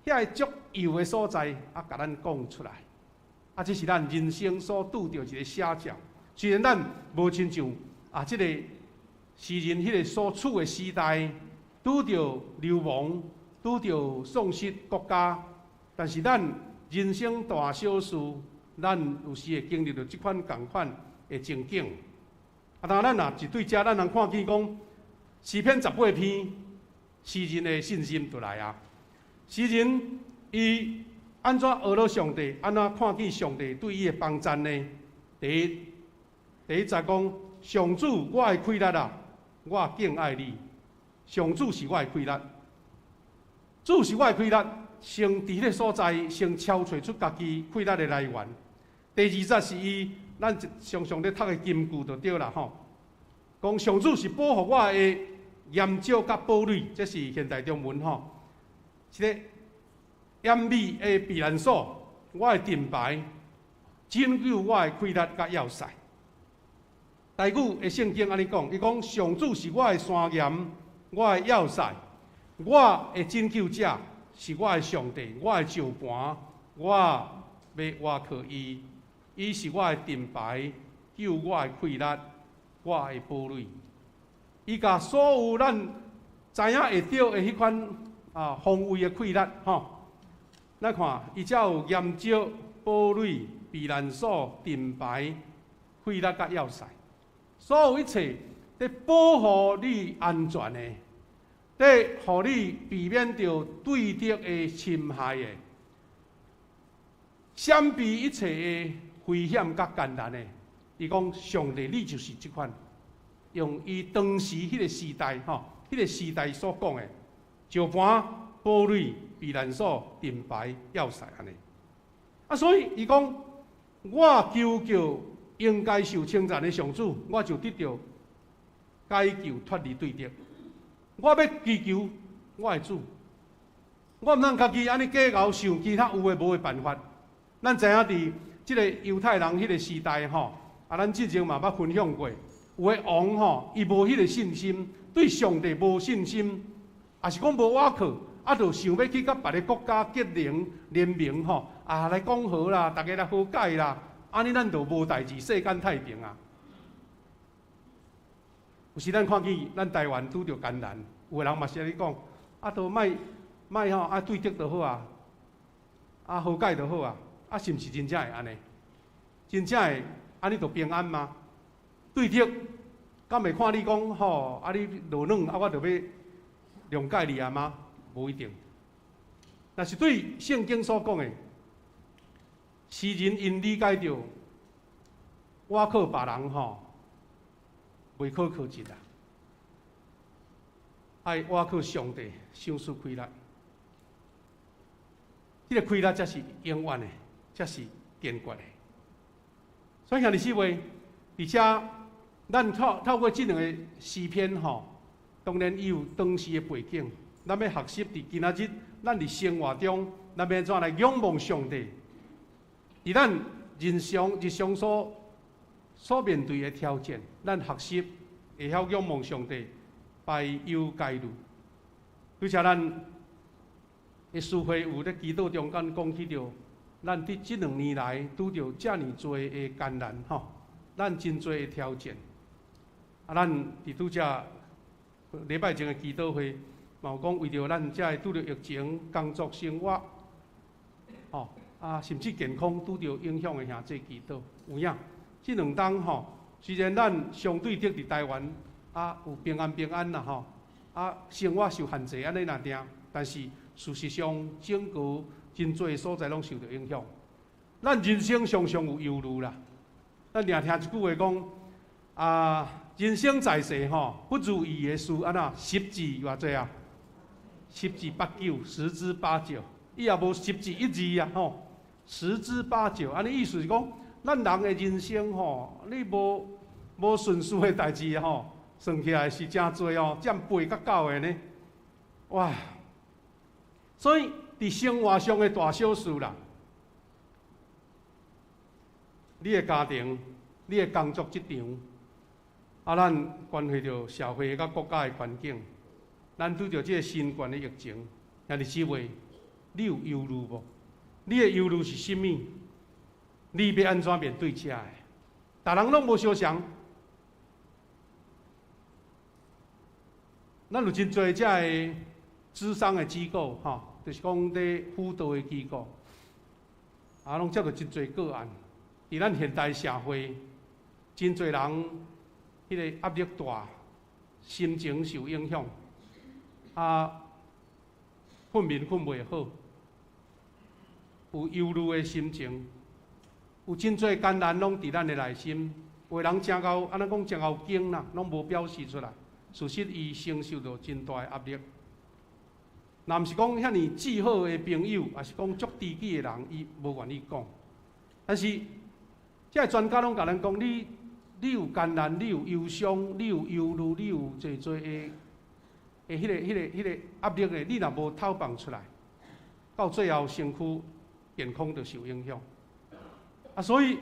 遐個足幼的所在，啊，共咱講出來。啊，這是咱人生所拄著一个寫照。雖然咱無親像啊，這个詩人彼个所處的時代，拄著流亡，拄著喪失國家，但是咱人生大小事，咱有時會經歷著這款仝款的情景。啊，當咱若一對遮，咱通看見講詩篇18篇，詩人的信心就來啊。詩人伊按怎學了上帝？按怎看見上帝對伊的幫贊呢？第一，第一節講上主，我的氣力啊，我敬愛你。上主是我的氣力，主是我的氣力，先佇彼个所在，先超揣出家己氣力的來源。第二節是伊，咱常常咧讀的金句就對啦吼。講上主是保護我的鹽石佮堡壘，這是現代中文吼。這個嚴密的避難所，我的盾牌，拯救我的氣力佮要塞。台語的聖經按呢講，伊講上主是我的山岩，我的要塞，我的拯救者是我的上帝，我的石磐，我欲倚靠伊，伊是我的盾牌，救我的氣力，我的堡壘。伊共所有咱知影會著的彼款啊防衛的氣力，吼。咱看，伊遮有岩石、堡壘、避難所、盾牌、氣力佮要塞，所有一切佇保護你安全的，佇予你避免著對敵的侵害的，閃避一切的危險佮艱難的。伊講上帝，你就是這款，用伊當時彼个時代，吼，彼个時代所講的，石磐、堡壘、避難所、盾牌、要塞按呢。啊，所以伊講，我求叫應該受稱讚的上主，我就得著解救脫離對敵。我欲祈求我的主，我毋通家己按呢計較想其他有的無的辦法。咱知影佇這個猶太人彼个時代吼，啊，咱之前嘛捌分享過，有的王吼，伊無彼个信心，對上帝無信心，抑是講無倚靠，啊，就想欲去佮別个國家結盟聯盟吼，啊，來講和啦，逐家來和解啦，按呢咱就無代誌，世間太平啊。有時咱看見咱台灣拄著艱難，有的人嘛是按呢講，啊，都莫莫吼，啊對敵就好啊，啊和解就好啊，啊是毋是真正會按呢？真正會按呢就平安嗎？對敵敢會看你講吼，啊你落軟，啊我就欲諒解你啊嗎？無一定。若是對聖經所講的，詩人𪜶理解著，倚靠別人吼，袂可靠一啦，愛倚靠上帝，賞賜氣力。這个氣力才是永遠的，才是堅決的。所以兄弟姊妹，佇遮咱透透過這兩个詩篇吼，當然伊有當時的背景，咱欲學習佇今仔日，咱佇生活中，咱欲按怎來仰望上帝？佇咱人生日常所所面對的挑戰，咱學習會曉仰望上帝，排憂解慮。拄才咱的司會有咧祈禱中間講起著，咱佇這兩年來拄著遮爾濟的艱難吼，咱真濟的挑戰。啊，咱佇拄才禮拜前的祈禱會，嘛有講為著咱遮會拄著疫情、工作、生活，吼啊，甚至健康拄著影響的兄弟祈禱，有影。這兩冬吼，雖然咱相對的佇台灣啊有平安平安啦吼，啊生活受限制按呢爾定，但是事實上整個真濟所在攏受著影響。咱人生常常有憂慮啦，咱定聽一句話講啊，人生在世吼，不如意的事按怎十之偌濟啊？十之八九，十之八九，伊也無十之一二啊吼，十之八九，按呢意思是講，咱人的人生吼，你無無順遂的代誌吼，算起來是誠濟哦，佔八佮九的呢。哇！所以佇生活上的大小事啦，你的家庭、你的工作職場，啊，咱關係著社會佮國家的環境，咱拄著這个新冠的疫情，兄弟姊妹，你有憂慮無？你的憂慮是啥物？你欲按怎面對這个？逐人攏無相仝，咱有真濟這个諮商的機構，吼，就是講咧輔導的機構，啊，攏接著真濟個案。佇咱現代社會，真濟人彼彼个壓力大，心情受影響，啊，睏眠睏袂好，有憂慮的心情，有真濟艱難攏佇咱的內心。有的人誠𠢕，按呢講誠𠢕堅啦，攏無表示出來。事實伊承受著真大的壓力。若毋是講遐爾至好的朋友，抑是講足知己的人，伊無願意講。但是，這个專家攏共咱講，你有艱難，你有憂傷，你有憂慮，你有濟濟的彼個壓力的，你若無透放出來，到最後身軀健康就受影響。啊，所以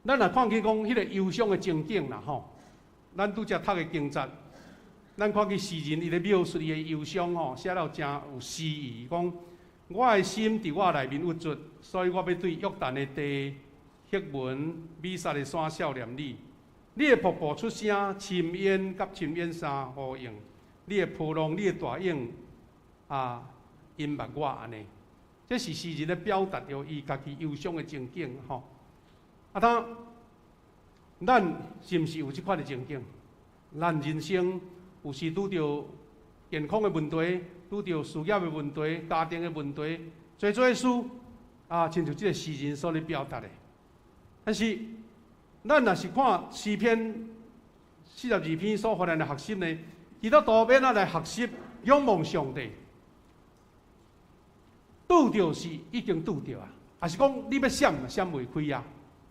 咱若看見講彼個憂傷的情景啦，吼，咱拄才讀的經節，咱看見詩人伊咧描述伊的憂傷吼，寫了誠有詩意，講我的心佇我內面鬱卒，所以我欲對約旦的地、赫門、米薩的山數念你。你的瀑布出聲，深淵佮深淵相呼應。你的波浪、你的大湧啊，淹沒我按呢。這是詩人咧表達著伊家己憂傷的情景吼。啊，當咱是毋是有這款的情景？咱人生有時拄著健康的問題，拄著事業的問題、家庭的問題，濟濟事啊，親像這個詩人所咧表達的。但是，咱若是看詩篇42篇所予咱的學習呢，基督徒欲按怎來學習仰望上帝，拄著是已經拄著啊，抑是講你欲閃閃袂開啊？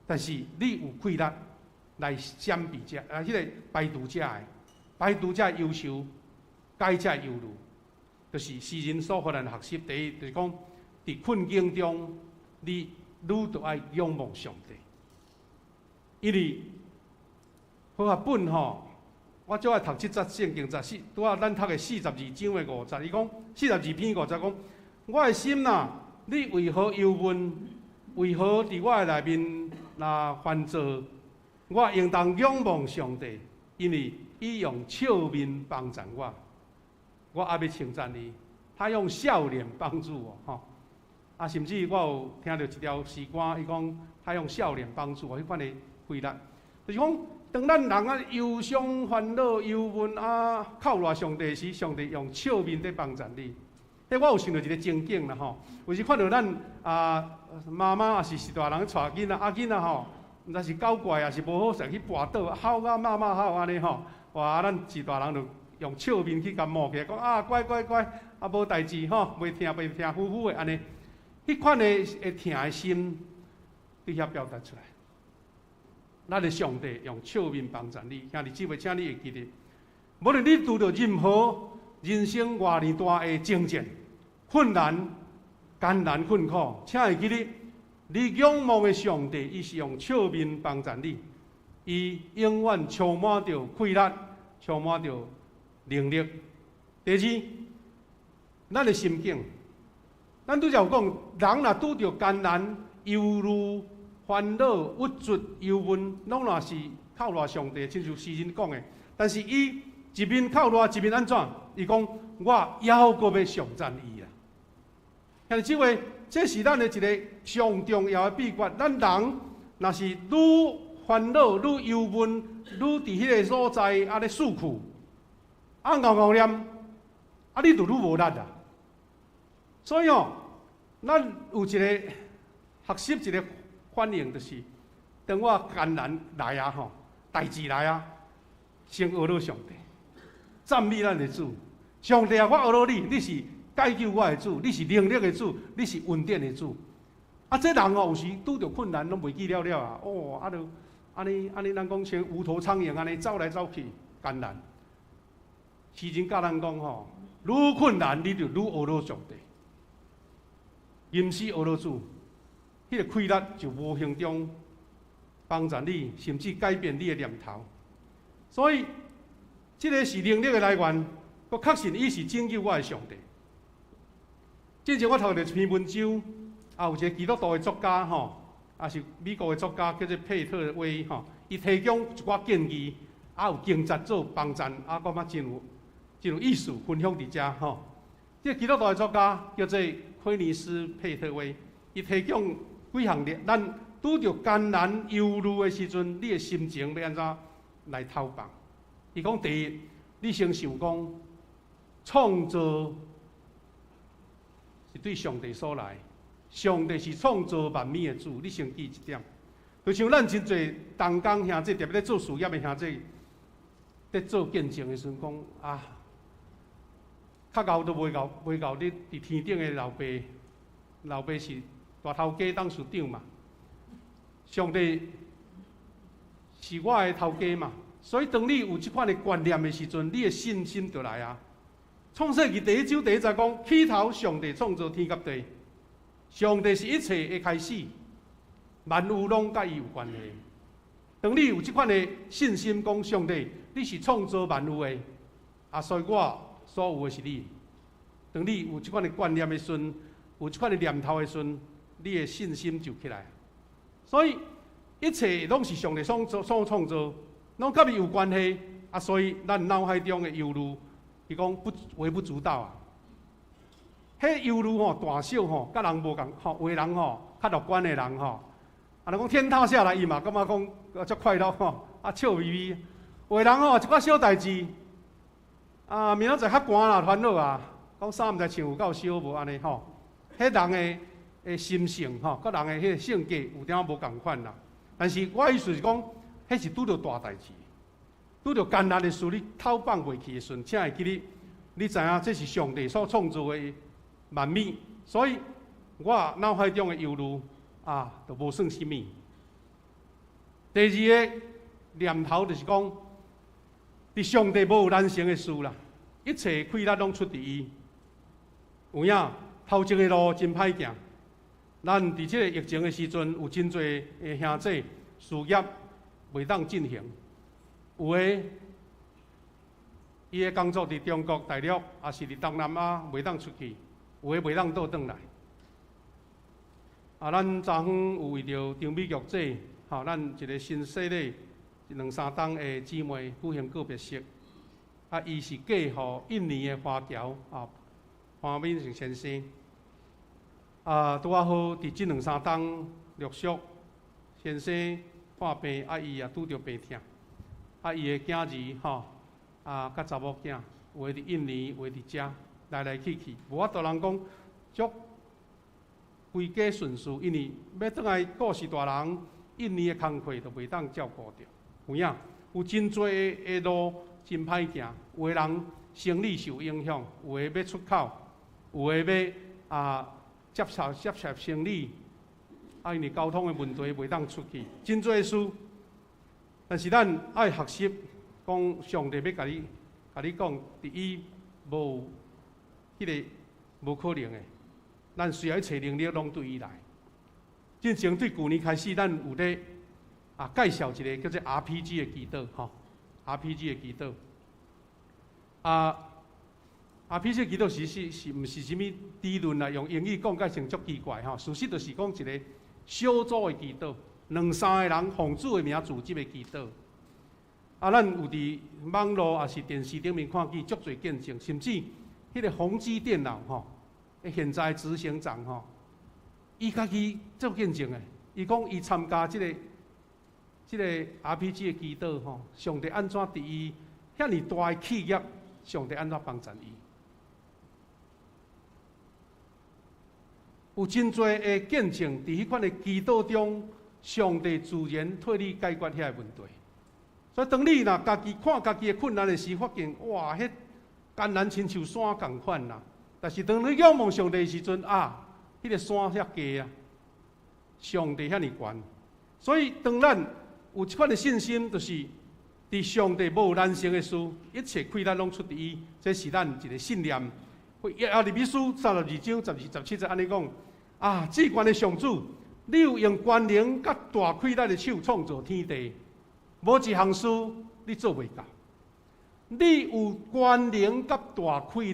但是你有氣力來閃避這啊，彼個排除這个，排除這憂愁，解這憂慮，就是詩人所予咱學習。第一，就是講佇困境中，你愈著愛仰望上帝。因為和合本吼，我最愛讀這節聖經節，是拄仔咱讀的42章的5節。伊講42篇5節講，我的心哪，你為何憂悶？為何佇我的內面若煩躁？我應當仰望上帝，因為伊用笑面幫贊我。我猶欲稱讚伊，他用笑臉幫助我。吼！啊，甚至我有聽著一條詩歌，伊講他用笑臉幫助我，彼款的氣力，就是講，當咱人啊憂傷、煩惱、憂悶啊，靠賴上帝時，上帝用笑面佇幫贊你。彼我有想著一个情景啦吼，有時看著咱啊媽媽抑是序大人帶囡仔，啊囡仔吼，毋知是搞怪抑是無好勢去跋倒，哭甲媽媽哭按呢吼，哇！咱序大人就用笑面去共摸起來，講啊乖乖乖，啊無代誌吼，袂疼袂疼，呼呼的按呢，彼款的會疼的心，佇遐表達出來。咱的上帝用笑面幫贊你，兄弟姊妹，請你會記得，無論你拄著任何人生偌爾大的掙扎、困難、艱難困苦，請會記得，你仰望的上帝，伊是用笑面幫贊你，伊永遠充滿著氣力，充滿著能力。第二，咱的心境，咱拄才有講，人若拄著艱難、憂慮、煩惱、鬱卒、憂悶，攏若是靠賴上帝，親像詩人講的。但是伊一面靠賴，一面按怎？伊講我猶閣欲頌讚伊啊！兄弟姊妹，這是咱的一个上重要的秘訣。咱人若是愈煩惱、愈憂悶、愈佇彼个所在按呢死苦，啊𠢕𠢕念，啊你就愈無力啊。所以哦，咱有一个學習一个反應，就是當我艱難來啊吼，代誌來啊，先呵咾上帝，讚美咱的主。上帝啊，我呵咾你，你是解救我的主，你是能力的主，你是恩典的主。啊，這人哦，有時拄著困難攏袂記了了啊，哦，啊，就按呢按呢，咱講像無頭蒼蠅按呢走來走去，艱難。詩人教咱講吼，愈困難你就愈呵咾上帝，吟詩呵咾主，彼个氣力就無形中幫助你，甚至改變你的念頭。所以，這个是能力的來源，我確信伊是拯救我的上帝。之前我讀著一篇文章，啊，有一个基督徒的作家吼，也是美國的作家，叫做佩特威吼，伊提供一寡建議，啊，有經節做幫贊，啊，感覺真有意思，分享佇遮吼。這个基督徒的作家叫做奎尼斯佩特威，伊提供幾項咱拄著艱難憂慮的時陣，你的心情欲按怎來偷放。伊講第一，你先想講創造是對上帝所來，上帝是創造萬物的主，你先記一點。就像咱真濟同工兄弟，特別咧做事業的兄弟，咧做見證的時陣講啊，較𠢕都袂𠢕，袂𠢕你佇天頂的老爸，老爸是大頭家董事長嘛，上帝是我的頭家嘛，所以當你有這款的觀念的時陣，你的信心就來啊。創世記第一章第一節講，起頭上帝創造天佮地，上帝是一切的開始，萬有攏佮伊有關係。當你有這款的信心，講上帝，你是創造萬有的，啊，所以我所有的是你。當你有這款的觀念的時陣，有這款的念頭的時陣，你的信心就起來。所以一切攏是上帝所創造，攏佮伊有關係。啊，所以咱腦海中的憂慮，伊講不微不足道啊。彼憂慮吼，大小吼，佮人無仝吼，有的人吼較樂觀的人吼，啊，若講天塌下來，伊嘛感覺講足快樂吼，啊笑眯眯。有的人吼，一寡小代誌，啊，明仔載較寒啦，煩惱啊，講衫毋知穿有夠少無按呢吼。彼人的心性吼，佮人的彼个性格有點仔無仝款啦。但是我意思是講，彼是拄著大代誌，拄著艱難的事，你透放袂去的時陣，請會記得，你知影這是上帝所創造的萬物，所以我腦海中的憂慮啊，就無算啥物。第二個念頭就是講，佇上帝無有難成的事啦，一切氣力攏出佇伊。有影，頭前的路真歹行。咱佇這個疫情的時陣，有真濟的兄弟事業袂當進行，有的伊的工作佇中國大陸，抑是佇東南亞袂當出去，有的袂當倒轉來。啊，咱昨昏有為著張美玉姐，吼，咱一個新洗禮兩三冬的姊妹舉行告別式。啊，伊是嫁予印尼的華僑，啊，潘敏成先生。啊，拄仔好佇這兩三冬陸續先生破病，啊，伊也拄著病痛。啊，伊的囝兒吼，啊，佮查某囝，有的佇印尼，有的佇遮，來來去去，無法度人講足規家順序，因為欲轉來顧序大人，印尼的工課就袂當照顧著。有影，有真濟的路真歹行，有的人生理受影響，有的欲出口，有的欲啊接觸生理，啊，因為交通的問題袂當出去，真濟事。但是咱愛學習，講上帝欲共你講，佇伊無彼个無可能的，咱需要一切能力攏對伊來。進前對舊年開始，咱有咧啊介紹一個叫做 RPG 的祈禱，吼，RPG 的祈禱。啊，RPG 的祈禱是毋是啥物理論啊？用英語講解成足奇怪吼。事實就是講一個小組的祈禱，兩三個人奉主的名組織的祈禱。啊，咱有佇網路抑是電視頂面看見足濟見證，甚至彼個宏碁電腦吼，現在執行長吼，伊家己做見證的，伊講伊參加這個 RPG 的祈禱吼，上帝按怎佇伊遐爾大的企業，上帝按怎幫贊伊？有真濟的見證，佇彼款的祈禱中，上帝自然替你解決遐个問題。所以當你若家己看家己的困難的時，發現哇，彼艱難親像山仝款啦。但是當你仰望上帝的時陣啊，彼個山遐低啊，上帝遐爾懸。所以當咱有這款的信心，就是佇上帝無難成的事，一切氣力攏出佇伊，這是咱一個信念。耶利米書32章12、17節按呢講：啊，至懸的上主，你有用權能佮大氣力的手創造天地，無一項事你做袂到。你有權能佮大氣力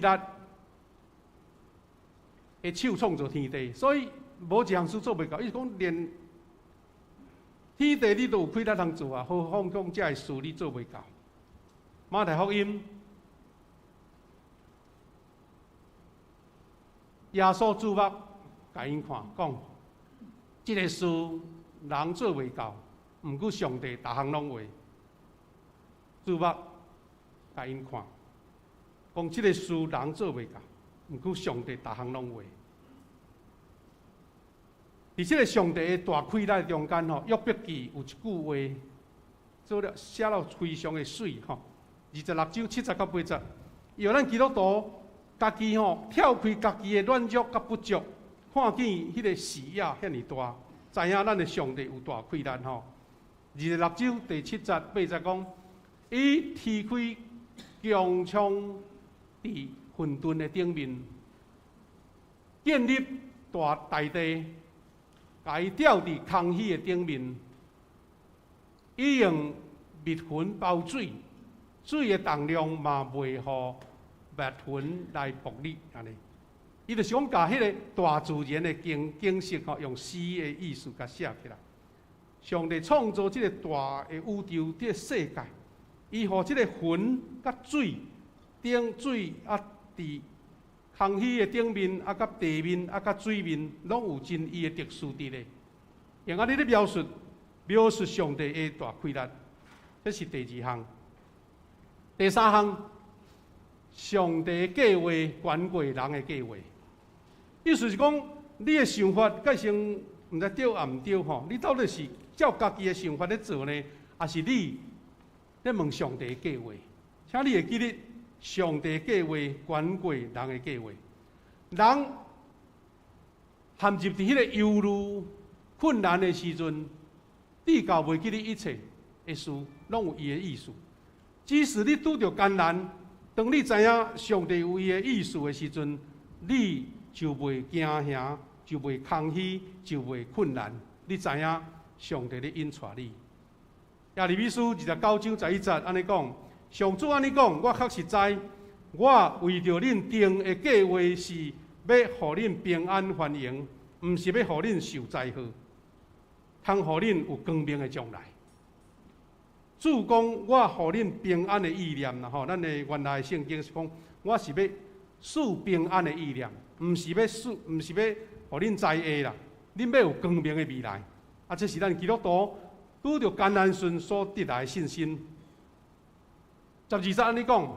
的手創造天地，所以無一項事做袂到。伊是講連天地你都有氣力通做啊，何況講這个事你做袂到。馬太福音，耶穌注目共𪜶看，講：這个事人做袂到，毋過上帝逐項攏會。注目共𪜶看，講這个事人做袂到，毋過上帝逐項攏會。佇這个上帝的大氣力中間吼，約伯記有一句話，做了寫了非常的媠吼。26章7節到8節，予咱基督徒家己吼跳開家己的軟弱佮不足，看見彼个視野遐爾大，知影咱的上帝有大氣力吼。26章第7節8節講，伊踢開穹蒼佇混沌的頂面，建立大大地。共伊吊佇空虛的頂面，伊用密雲包水，水的重量嘛袂予密雲來暴力按呢。伊就是講共彼个大自然的景景色吼，用詩的意思共寫起來。上帝創造這个大的宇宙，這个世界，伊予這个雲佮水頂水啊，佇空虛的頂面，啊，佮地面，啊，佮水面，攏有真伊的特殊佇咧。用按呢咧描述，描述上帝的大氣力，這是第二項。第三項，上帝計畫懸過人的計劃。意思是講，你的想法蓋先毋知對抑毋對吼？你到底是照家己的想法咧做呢，抑是你咧問上帝的計劃？請你會記得，上帝計劃懸過人的計劃。人陷入佇彼个憂慮、困難的時陣，至到袂記得一切的事，攏有伊的意思。即使你拄著艱難，當你知影上帝有伊的意思的時陣，你就袂驚嚇，就袂空虛，就袂困難。你知影上帝咧引帶你。耶利米書29章11節按呢講。上主按呢講，我確實知，我為著恁定的計劃是欲予恁平安繁榮，毋是欲予恁受災禍，通予恁有光明的將來。主講，我予恁平安的意念啦，吼，咱的原來聖經是講，我是欲賜平安的意念，毋是欲賜，毋是欲予恁災禍啦，恁欲有光明的未來。啊，這是咱基督徒拄著艱難時所得來的信心。12節按呢講，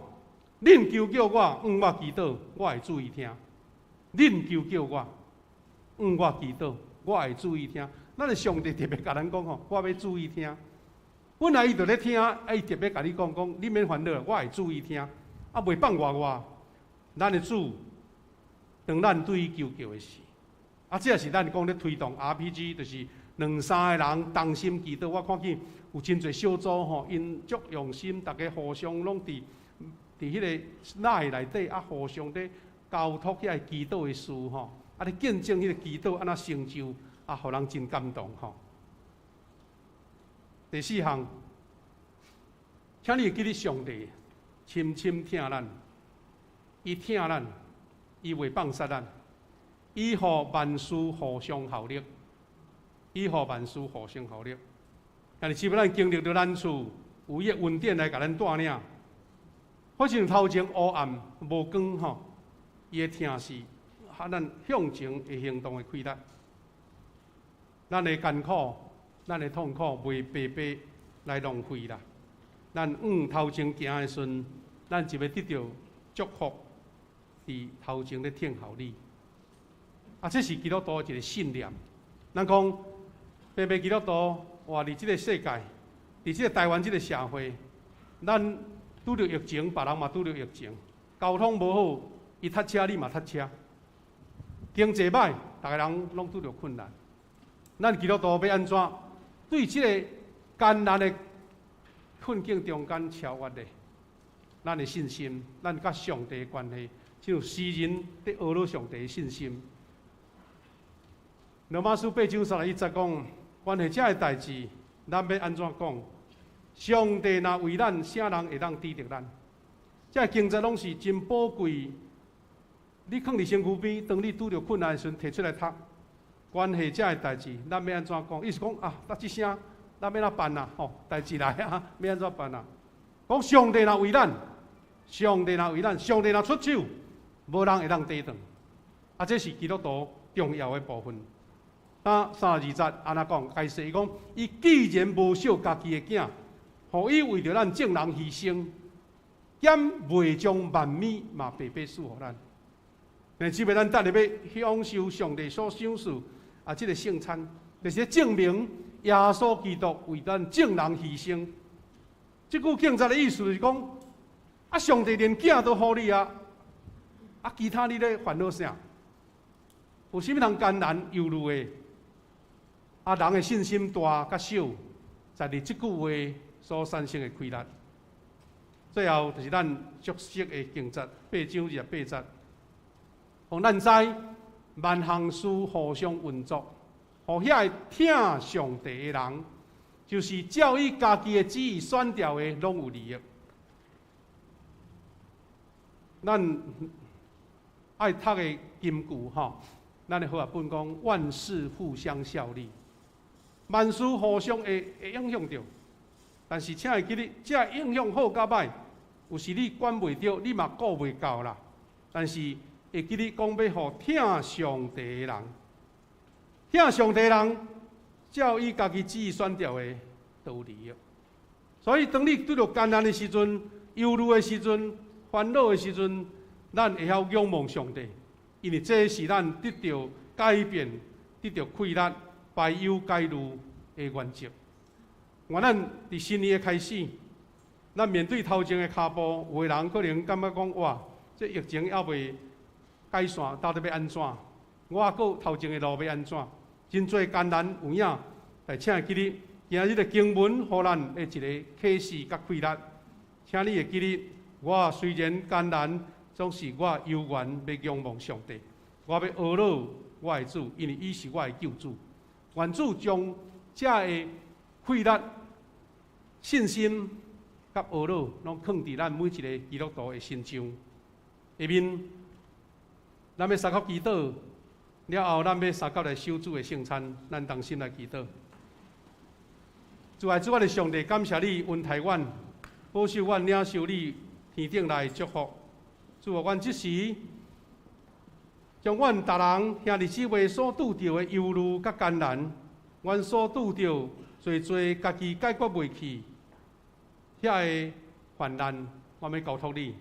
恁求叫我，向我祈禱，我會注意聽。恁求叫我，向我祈禱，我會注意聽。咱的上帝特別共咱講吼，我欲注意聽。本來伊就咧聽，啊，伊特別共你講講，你免煩惱，我會注意聽。啊，袂放外我。咱的主，當咱對伊求叫的時，啊，這也是咱講咧推動 RPG，就是兩三個人同心祈禱。我看見有真濟小組吼，𪜶足用心，逐家互相攏佇彼个 LINE 內底啊，互相咧交託遐个祈禱的事吼，啊，咧見證彼个祈禱按怎成就，啊，予人真感動吼。第四項，請你會記得上帝深深疼咱，伊疼咱，伊袂放殺咱，伊予萬事互相效力，伊予萬事互相效力。但是，只要咱經歷著難處，有伊的恩典來共咱帶領，好像頭前烏暗無光吼，伊的疼是予咱向前會行動的氣力。咱的艱苦，咱的痛苦袂白白來浪費啦。咱往頭前行的時陣，咱就欲得著祝福，佇頭前咧等候你。啊，這是基督徒一个信念。咱講白白基督徒活佇這个世界，佇這个台灣這个社會，咱拄著疫情，別人嘛拄著疫情，交通無好，伊塞車，你嘛塞車，經濟歹，逐个人攏拄著困難。咱基督徒欲按怎對這个艱難的困境中間超越的？咱的信心，咱佮上帝的關係，就像詩人佇學了上帝的信心。羅馬書8章31節講，關係這个代誌，咱欲按怎講？上帝若為咱，啥人會當抵擋咱？這个經節攏是真寶貴。你囥佇身軀邊，當你拄著困難的時陣，提出來讀。關係這个代誌，咱欲按怎講？意思講啊，那這聲，咱欲按怎辦啊？吼，代誌來啊，欲按怎辦啊？講上帝若為咱，上帝若為咱，上帝若出手，無人會當抵擋。啊，這是基督徒重要的部分。啊，32節按怎講？解釋伊講，伊既然無惜家己的囝，予伊為著咱眾人犧牲，敢袂將萬物嘛白白賜予咱？但是，咱等下欲享受上帝所賞賜啊，這个聖餐，就是證明耶穌基督為咱眾人犧牲。這句經節的意思就是講，啊，上帝連囝都予你啊，啊，其他你咧煩惱啥？有啥物通艱難憂慮的？啊，人的信心大佮小，在佇這句話所產生的氣力。最後就是咱熟悉的經節8章28節，予咱知萬項事互相運作，予遐個疼上帝的人，就是照伊家己的旨意選召的，攏有利益。咱愛讀的金句吼，咱的和合本講萬事互相效力，萬事互相會影響著。但是請會記得，這影響好佮歹，有時你管袂著，你嘛顧袂到啦。但是會記得講欲予疼上帝的人，疼上帝的人，照伊家己旨意選召的，都有利益。所以當你拄著艱難的時陣、憂慮的時陣、煩惱的時陣，咱會曉仰望上帝，因為這是咱得著改變、得著氣力、排憂解慮的原則。願咱佇新年的開始，咱面對頭前的跤步，有的人可能感覺講：哇，這疫情猶未解散，到底欲按怎？我猶閣頭前的路欲按怎？真濟艱難有影，但請會記得，今日的經文予咱的一个啟示佮氣力，請你會記得，我雖然艱難，總是我猶原欲仰望上帝，我欲呵咾我的主，因為伊是我的救主。願主將這个氣力、信心佮呵咾，攏囥佇咱每一个基督徒的身上。下面，咱欲相佮祈禱，了後咱欲相佮來守主的聖餐，咱同心來祈禱。主愛主，我的上帝，感謝你恩待阮，保守阮領受你天頂來的祝福。主啊，阮這時將阮逐人兄弟姊妹所拄著的憂慮佮艱難，阮所拄著濟濟家己解決袂去遐個患難，我欲交託你，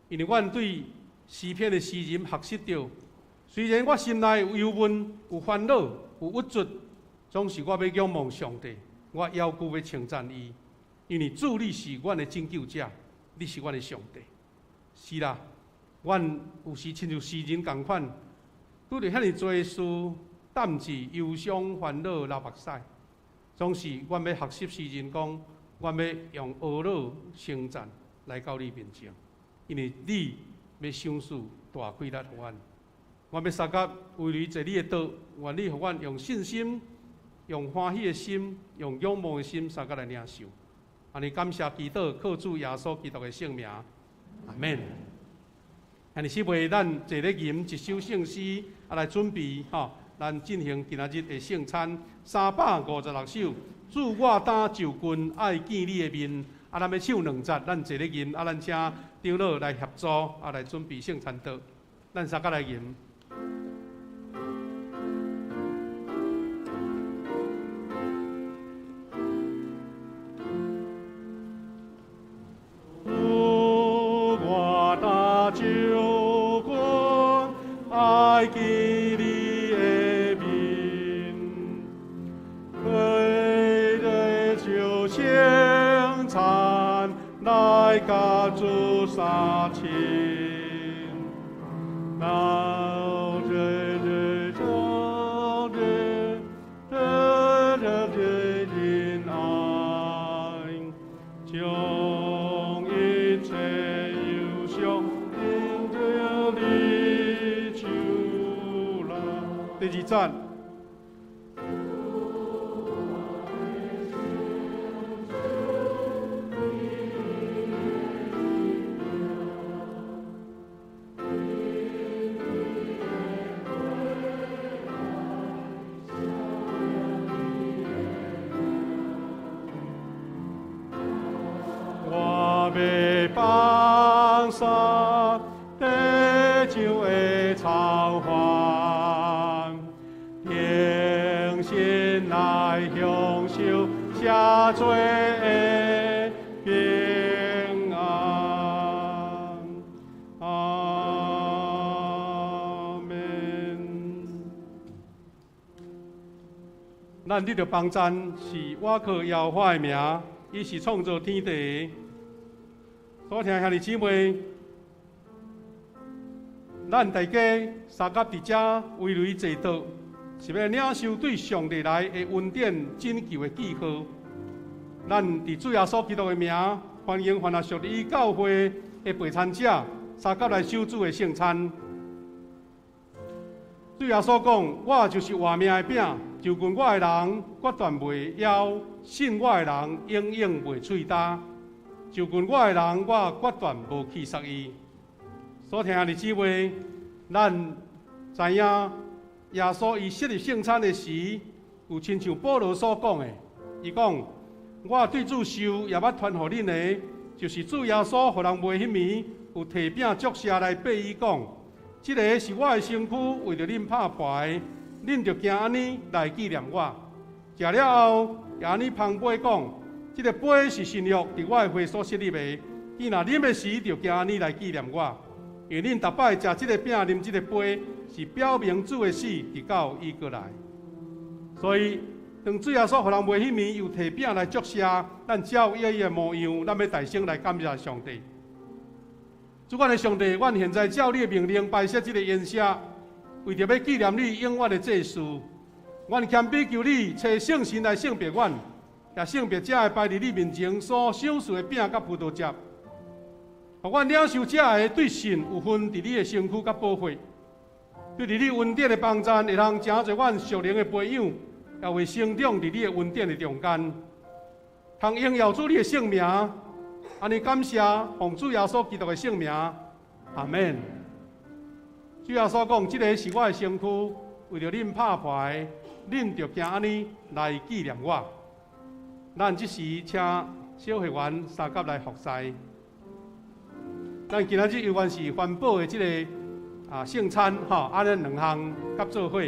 因為阮對詩篇的詩人學習著，雖然我心內有憂悶、有煩惱、有鬱卒，總是我欲仰望上帝，我猶閣欲稱讚伊，因為主你是阮的拯救者，你是阮的上帝。是啦，阮有時親像詩人仝款，拄著遐爾濟事，擔子、憂傷、煩惱、流目屎，總是阮欲學習詩人講，阮欲用呵咾稱讚來到你面前，因為你欲賞賜大氣力予阮。阮欲相佮為你坐你的桌，願你予阮用信心、用歡喜的心、用仰望的心，相佮來領受。按呢感謝祈禱，靠主耶穌基督的聖名，阿們。按呢四位，咱坐咧吟一首聖詩，啊來準備吼，咱進行今仔日的聖餐。356首，主我當就近愛見你的面。啊，咱欲唱兩節，咱坐咧吟，啊，咱請長老來協助，啊，來準備聖餐桌。咱相佮來吟。主我當就近愛見你的面，為了求聖餐來佮主相親。老這這這這這這恩愛，將一切憂傷引到你手內。第二節。我欲放下地上的愁烦，停心来享受赦罪的咱得著幫贊是倚靠耶和華的名，伊是創造天地的。所聽兄弟姊妹，咱大家相佮佇遮圍圍坐桌，是欲領受對上帝來的恩典拯救的記號。咱佇主耶穌基督的名，歡迎凡屬於教會的陪餐者，相佮來守主的聖餐。主耶穌講：我就是活命的餅，就近我的人，決斷袂枵；信我的人，永遠袂喙焦。就近我的人，我決斷無棄殺伊。所聽兄弟姊妹，咱知影耶穌伊設立聖餐的時，有親像保羅所講的，伊講：我對主受，也捌傳予恁的，就是主耶穌予人賣彼暝，有提餅祝謝來擘伊講：這个是我的身軀，為著恁拍破的，恁著行按呢來紀念我。食了後，也按呢捧杯講：這个杯是新約，佇我的血所設立的。彼若啉的時，著行按呢來紀念我。因為恁逐擺食這个餅、啉這个杯，是表明主的死，直到伊閣來。所以，當主耶穌予人賣彼暝，又提餅來祝謝，咱照伊的模樣，咱欲大聲來感謝上帝。主阮的上帝，阮現在照你的命令擺設這个筵席，為著欲紀念你永遠的祭事。阮謙卑求你，差聖神來聖別阮，也聖別這个擺佇你面前所賞賜的餅佮葡萄汁，予阮領受這个對神有份佇你的身軀佮寶血，對佇你恩典的幫贊，會通成做阮屬靈的培養，也會成長佇你的恩典的中間，通榮耀主你的聖名。按呢感謝奉主耶穌基督的聖名，阿們。主耶穌講：這个是我的身軀，為著恁拍破的，恁著行按呢來紀念我。咱這時請小會員相佮來服侍。咱今仔日猶原是環保的這个聖餐吼，按呢兩項佮做伙。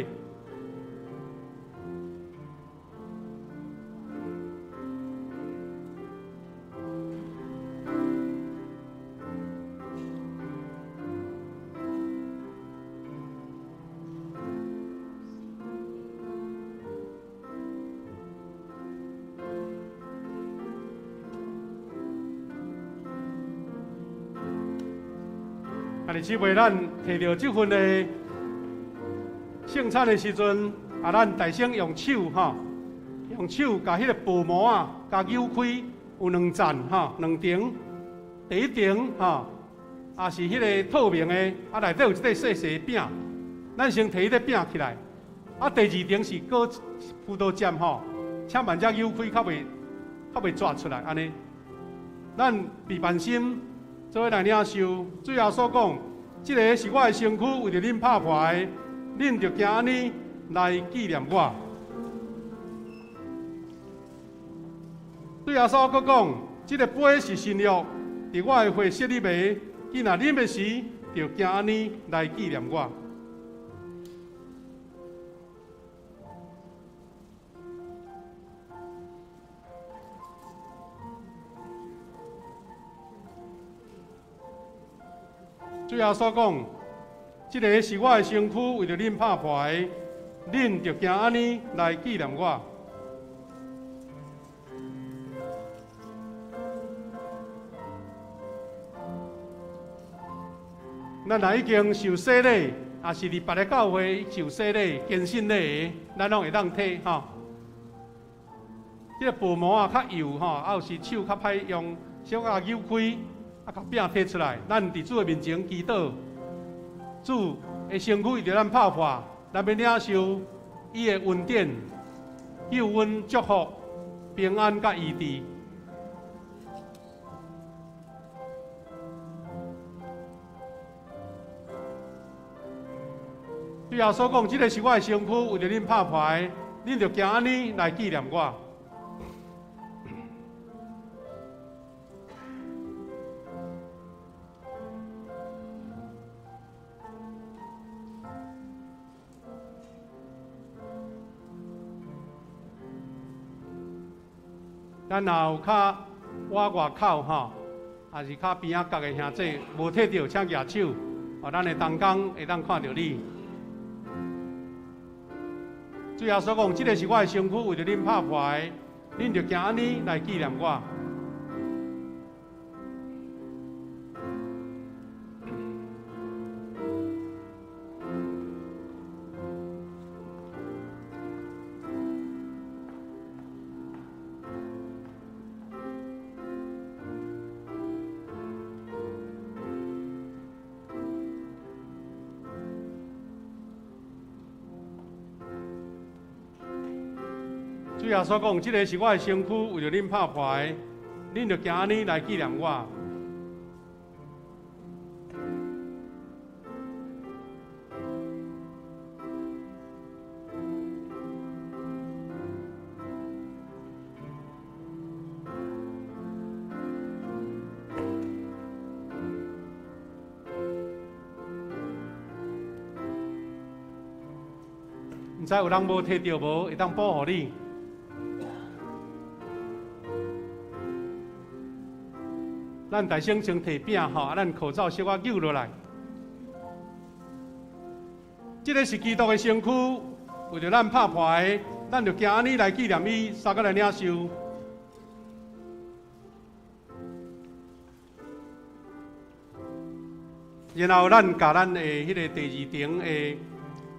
兄弟姊妹，咱提著這份的聖餐的時陣，咱大聲用手吼，用手共彼个薄膜啊，共扭開，有兩層吼，兩層。第一層吼，也是彼个透明的，內底有一塊細細餅，咱先提彼个餅起來。第二層是果葡萄汁吼，請慢才扭開，較袂逝出來按呢。咱備辦心。做伙來領受，主耶穌講：這个是我的身軀，為著恁拍破的，恁著行按呢來紀念我。主耶穌閣講：這个杯是新約，佇我的血設立的，彼若啉的時，著行按呢來紀念我。主耶穌講：這个是我的身軀，為著恁拍破的，恁著行按呢來紀念我。咱若已經受洗禮，也是佇別个教會受洗禮、堅信禮的，咱攏會當提吼。這个薄膜啊較幼吼，有時手較歹用，小可扭開。共餅提出來，咱佇主的面前祈禱，主的身軀為著咱拍破，咱欲領受伊的恩典、救恩、祝福、平安佮醫治。主耶穌講：這个是我的身軀，為著恁拍破的，恁著行按呢來紀念我。咱若有較倚外口吼，抑是較邊仔角的兄弟無提著，請舉手，予咱的同工會當看著你。主耶穌講：這个是我的身軀，為著恁拍破的，恁著行按呢來紀念我。主耶穌講：這个是我的身軀，為著恁拍破的，恁著行按呢來紀念我。毋知有人無提著無，會當補予你。咱大聲先提餅吼，啊，咱口罩小可扭落來。這个是基督的身軀，為著咱拍破的，咱就行按呢來紀念伊，相共來領受。然後咱共咱的彼个第二層的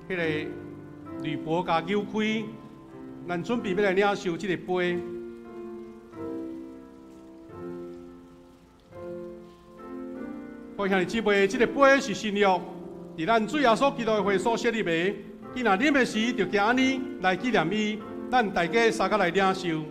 彼个鋁箔共扭開，咱準備欲來領受這个杯。各位兄弟姊妹，這个杯是新約，佇咱主耶穌基督的血所設立的。伊若啉的時，就行按呢來紀念伊。咱大家相共來領受。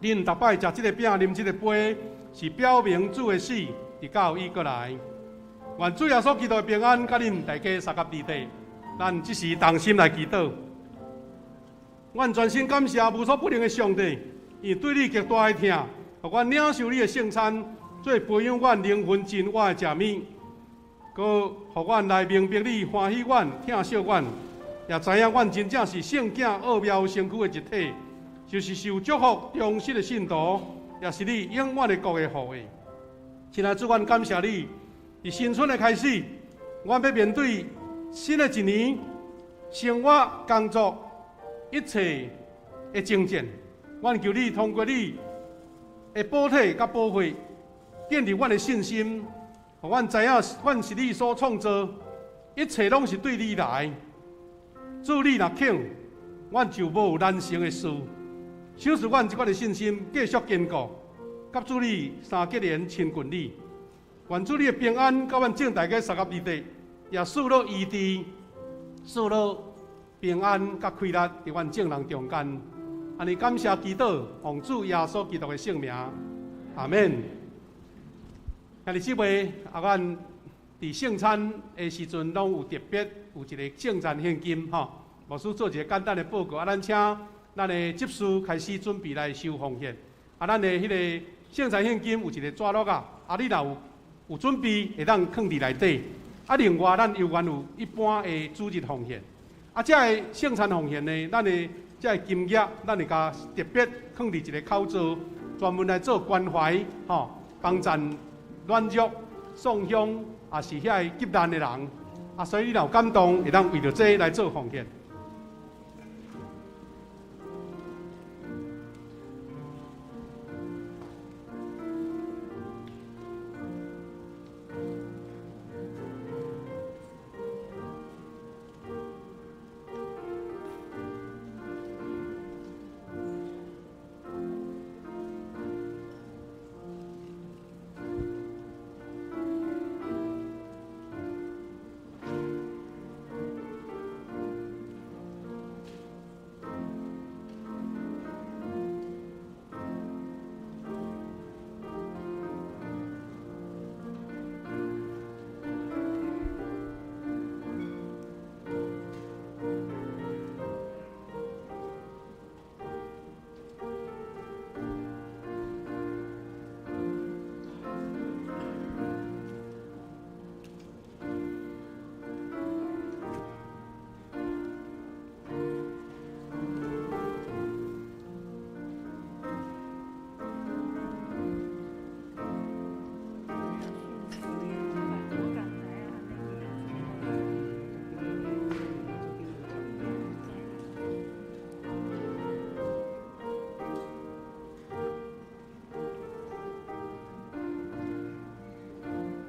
恁逐擺食這个餅、啉這个杯，是表明主的死，直到伊閣來。願主耶穌基督的平安，佮恁大家相佮佇底。咱這時同心來祈禱。阮全心感謝無所不能的上帝，伊對你極大的疼，予阮領受你的聖餐，做培養阮靈魂真我的食物，閣予阮來明白你歡喜阮、疼惜阮，也知影阮真正是聖囝奧妙身軀的一體，就是受祝福忠實的信徒，也是你永遠的國的後裔。親愛的主，阮感謝你，佇新春的開始，阮欲面對新的一年，生活、工作，一切的征戰，阮求你通過你的保體佮保血，建立阮的信心，予阮知影阮是你所創造，一切攏是對你來。主你若肯，阮就無難成的事。賞賜阮這款的信心繼續堅固，佮主你三結連親近你。願主你的平安佮阮眾大家相佮佇底，也賜予醫治，賜予平安佮快樂佇阮眾人中間。按呢感謝祈禱，奉主耶穌基督的聖名，阿們。兄弟姊妹，啊，阮佇聖餐的時陣，攏有特別有一個聖餐獻金吼。牧師做一個簡單的報告，啊，咱請咱的執事開始準備來收奉獻。啊，咱的彼个聖餐獻金有一個紙橐仔，啊，你若有有準備，會當囥佇內底。啊，另外咱猶原有一般的主日奉獻。啊，這个聖餐奉獻呢，咱的這个金額，咱會共特別囥佇一個口座，專門來做關懷，吼，幫贊軟弱、送鄉，也是遐个急難的人。啊，所以你若有感動，會當為著這來做奉獻。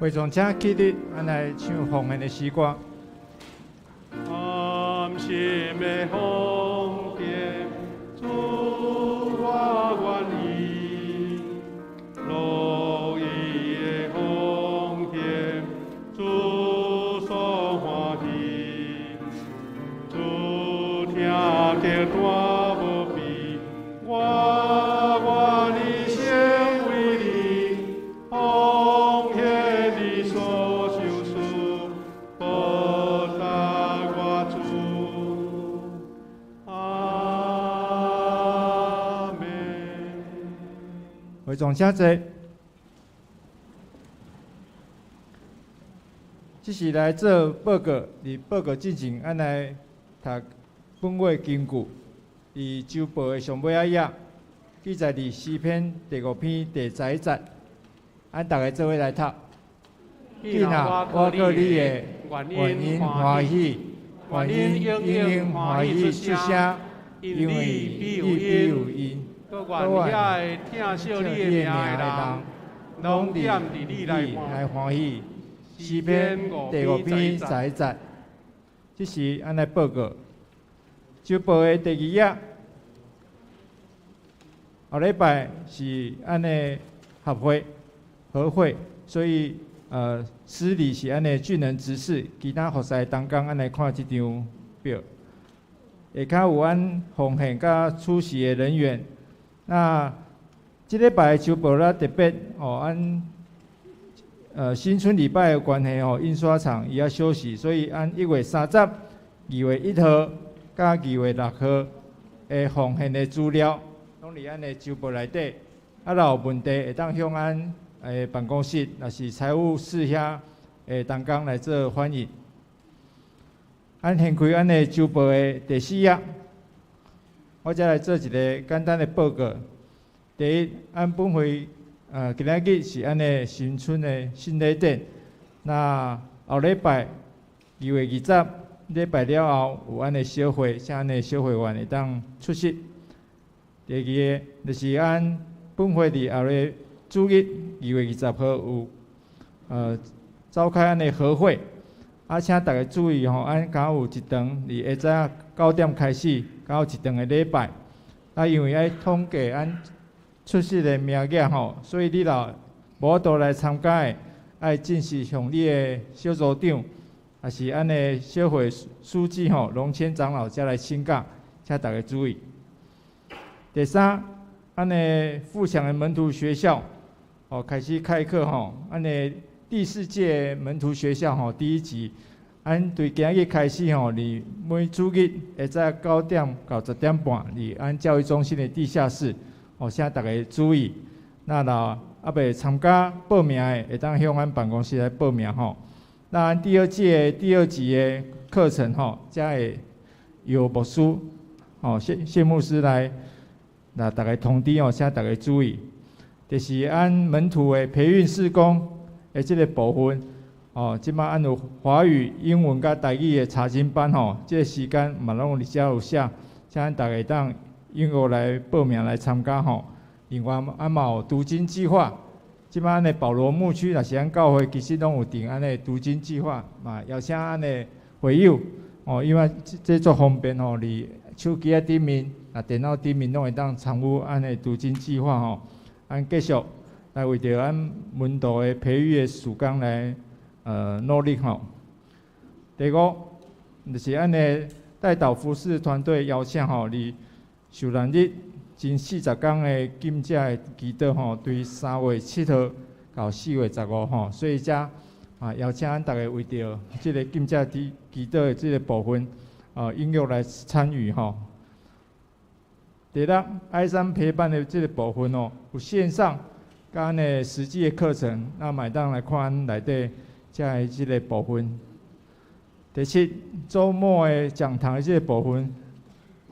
會眾請起立，咱來唱奉獻的詩歌。甘心的奉獻，主我願意，樂意的奉獻，主所歡喜，主聽著大無比，我願意成為你奉獻你所賞賜，報答我主。阿們。會眾請坐。這是來做報告，佇報告進前，咱來讀本月經句，佇週報的上尾仔頁，記載佇詩篇第五篇第十一節，咱逐家做伙來讀。囝啊，我靠你的願𪜶歡喜，願𪜶永永歡喜出聲，因為你必有恩，閣願遐會疼惜你的名的人，攏踮佇你內歡喜。詩篇第五篇十一節，這是按呢報告。週報的第二頁，後禮拜是按呢合會合會，所以司理是按呢俊人執事，其他服侍同工按呢看這張表。下跤有按奉獻佮出席的人員。那這禮拜的週報咧特別哦，按新春禮拜的關係吼，印刷廠伊愛休息，所以按1月30、2月1號、佮2月6號的奉獻的資料，攏佇按的週報內底。啊，若有問題會當向按辦公室，若是財務室遐的同工來做反映。按掀開按的週報的第四頁，我才來做一個簡單的報告。第一，按本會今仔日是按的新春的新禮典。那後禮拜2月20禮拜了後，有按的小會，請按的小會員會當出席。第二个就是按本會佇後日主日2月20號有召開按的合會，啊，請大家注意吼，按敢有一堂佇下早9點開始，敢有一堂的禮拜。啊，因為愛統計按出席的名額吼，所以你若無法度來參加的，愛盡時向你的小組長，抑是按的小會書記吼，龍谦長老才來請假，請大家注意。第三，按的富強的門徒學校，哦，開始開課吼，按的第四屆門徒學校吼，第一集，按對今日開始吼，佇每主日下早9點到10點半，佇按教育中心的地下室，哦，請大家注意。那若猶未參加報名的，會當向阮辦公室來報名吼。那按第二屆第二集的課程吼，才會由牧師，吼謝謝牧師來，來逐家通知哦，請大家注意。就是按門徒的培訓事工的這個部分，哦，這擺按有華語、英文佮台語的查經班吼，這個時間嘛攏佇遮有寫，請大家當踴躍來報名來參加吼。另外，啊嘛有讀經計劃，這擺按的保羅牧區，若是按教會其實攏有定按的讀經計劃，嘛邀請按的會友，哦，因為這足方便吼，佇手機仔頂面、啊電腦頂面攏會當參與按的讀經計劃吼。按繼續來為著按門徒的培育的事工來努力吼。第五，就是按的代禱服事團隊邀請吼，佇受難日前40工的禁食的祈禱吼，對3月7號到4月15吼，所以遮啊邀請咱逐家為著這個禁食祈禱的這個部分，踴躍來參與吼。第六，哀傷陪伴的這個部分哦，有線上佮按的實際的課程，那嘛會當來看內底遮的這個部分。第七，週末的講堂的這個部分，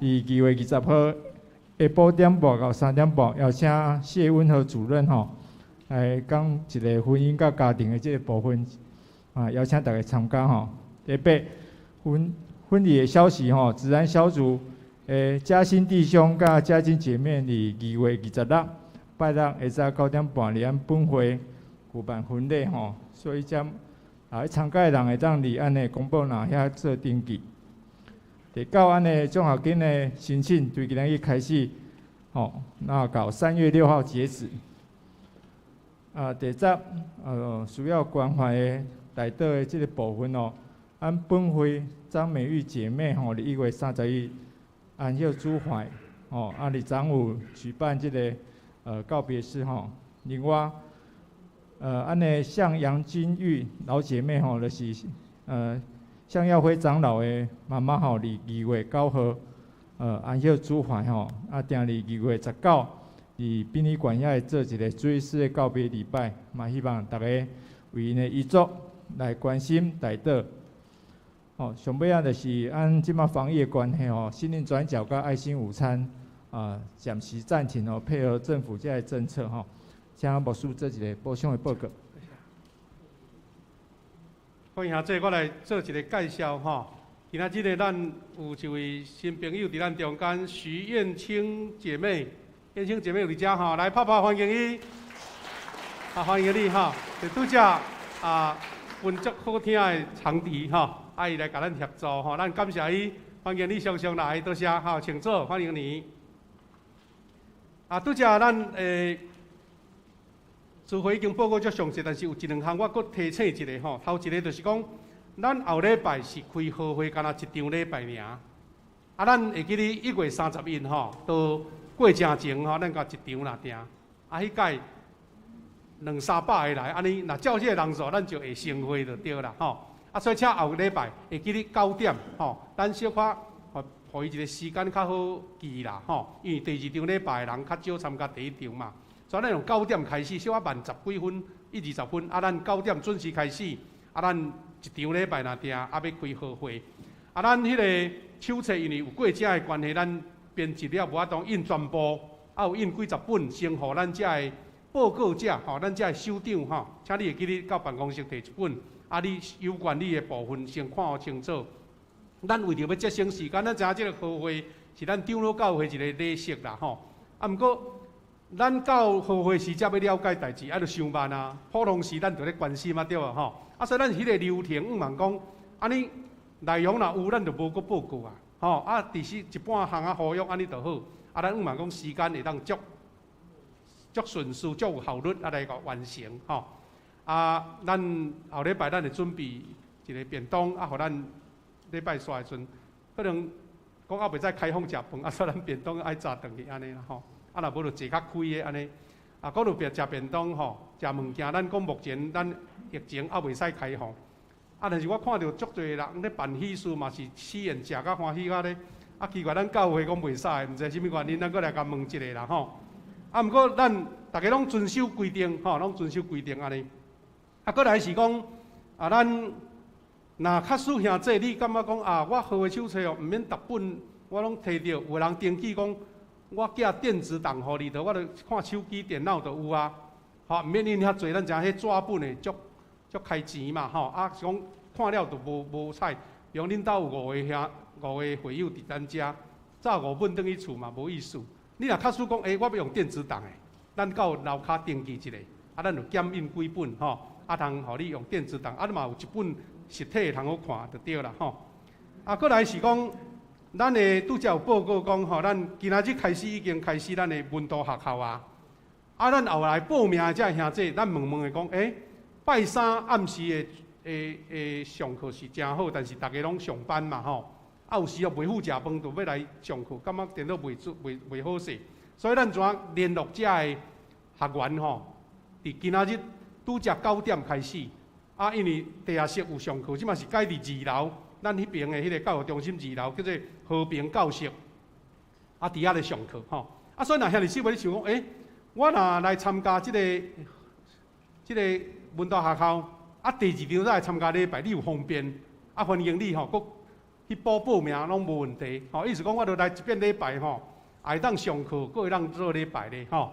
佇2月20號下晡點半到3點半，邀請謝溫和主任吼來講一個婚姻佮家庭的這個部分，啊，邀請大家參加吼。第八，婚禮的消息吼，自然小組嘉興弟兄佮嘉金姐妹佇2月26拜六下早9點半佇咱本會舉辦婚禮吼，所以才啊，參加的人會當佇按的公布欄遐做登記。第九，按的獎學金的申請對今仔日開始，吼，那到3月6號截止。啊，第十，需要關懷的代禱的這個部分哦，按本會張美玉姐妹吼，佇1月31安息主懷，吼，啊，佇彰武舉辦這個告別式吼。另外，按呢向楊金玉老姐妹吼，就是向耀輝長老的媽媽吼，佇2月9號，安息主懷吼，啊，定佇2月19，佇殯儀館遐會做一個追思的告別禮拜，嘛希望大家為𪜶的遺囑來關心代禱。吼，上尾仔就是按這馬防疫的關係吼，心靈轉角佮愛心午餐啊，暫時暫停哦，配合政府這個政策吼，請牧師做一個補充的報告。歡迎兄弟，我來做一個介紹吼。今仔日呢，咱有一位新朋友佇咱中間，徐燕青姐妹。燕青姐妹有佇遮吼，來拍拍歡迎伊。啊，歡迎你吼！就拄才啊，分足好聽的長笛吼，啊，伊來共咱協助吼，咱感謝伊，歡迎你常常來，多謝吼，請坐，歡迎你。啊，拄才咱聚會已經報告足詳細，但是有一兩項我閣提醒一下吼。頭一個就是講，咱後禮拜是開賀會，干焦一場禮拜爾。啊，咱會記得1月31吼，都過正前吼，咱共一場啦定。啊，彼屆兩三百个來，按呢若照這個人數，咱就會盛會就對啦吼。啊，所以請後禮拜會記得9點吼，咱小可予伊一個時間較好記啦吼，因為第二場禮拜的人較少參加第一場嘛。所以咱用九點開始，小可慢十幾分，一二十分，啊，咱九點準時開始，啊，咱一場禮拜若定，啊，欲開賀會，啊，咱彼個手冊因為有過遮的關係，咱編輯了無法度印全部，啊，有印幾十本，先予咱遮的報告者吼，咱遮的首長吼，請你會記得到辦公室提一本，啊，你有關你的部分先看予清楚。咱為著欲節省時間，咱知影這個賀會是咱長老教會一個禮儀啦吼，啊，毋過，咱到賀會時才欲了解代誌，啊，就傷慢啊。普通時咱就咧關心啊，對無吼？啊，所以咱彼個流程，毋茫講，按呢內容若有，咱就無閣報告啊，吼啊，其實一半項仔呼籲按呢就好。啊，咱毋茫講時間會當足足順序、足有效率啊來共完成吼。啊，咱後禮拜咱會準備一個便當，啊，予咱禮拜煞的時陣，可能講猶袂使開放食飯，啊，所以咱便當愛紮轉去按呢啦吼。啊，若無就坐較開的按呢，啊，閣有別食便當吼，食物件。咱講目前咱疫情猶袂使開放，啊，但是我看著足濟人咧辦喜事嘛是喜宴食甲歡喜甲咧，啊，奇怪咱教會講袂使，毋知啥物原因，咱閣來共問一下啦吼。啊，毋過咱逐家攏遵守規定吼，攏遵守規定按呢。啊，閣來是講，啊，咱若假使兄弟你感覺講啊，我賀的手冊哦，毋免逐本我攏提著，有人登記講。我寄電子檔予你，就我就看手機、電腦就有啊。吼，毋免印遐濟，咱知影彼紙本的足足開錢嘛，吼。啊，是講看了就無無彩。比如恁兜有五個兄、五個會友佇咱遮，紮五本轉去厝嘛無意思。你若假使講，欸，我欲用電子檔的，咱到樓跤登記一下，啊，咱就減印幾本，吼，啊，通予你用電子檔，啊，你嘛有一本實體的通好看就對啦，吼。啊，閣來是講。咱的拄才有報告講吼，咱今仔日開始已經開始咱的門徒學校啊。啊，咱後來報名的這兄弟，咱問問的講，欸，拜三暗時的的的上課是誠好，但是逐家攏上班嘛吼。啊，有時又袂赴食飯，就欲來上課，感覺電腦袂做袂袂好勢，所以咱怎聯絡遮的學員吼？佇今仔日拄才九點開始，啊，因為地下室有上課，這馬是改佇二樓。咱彼爿的彼個教育中心二樓叫做和平教室，啊，佇遐咧上課吼。啊，所以若兄弟姊妹你想講，欸，我若來參加這個這個門徒學校，啊，第二場再來參加禮拜，你有方便，啊，歡迎你吼，閣去補報名攏無問題。吼，意思講我著來一遍禮拜吼，會當上課，閣會當做禮拜咧吼。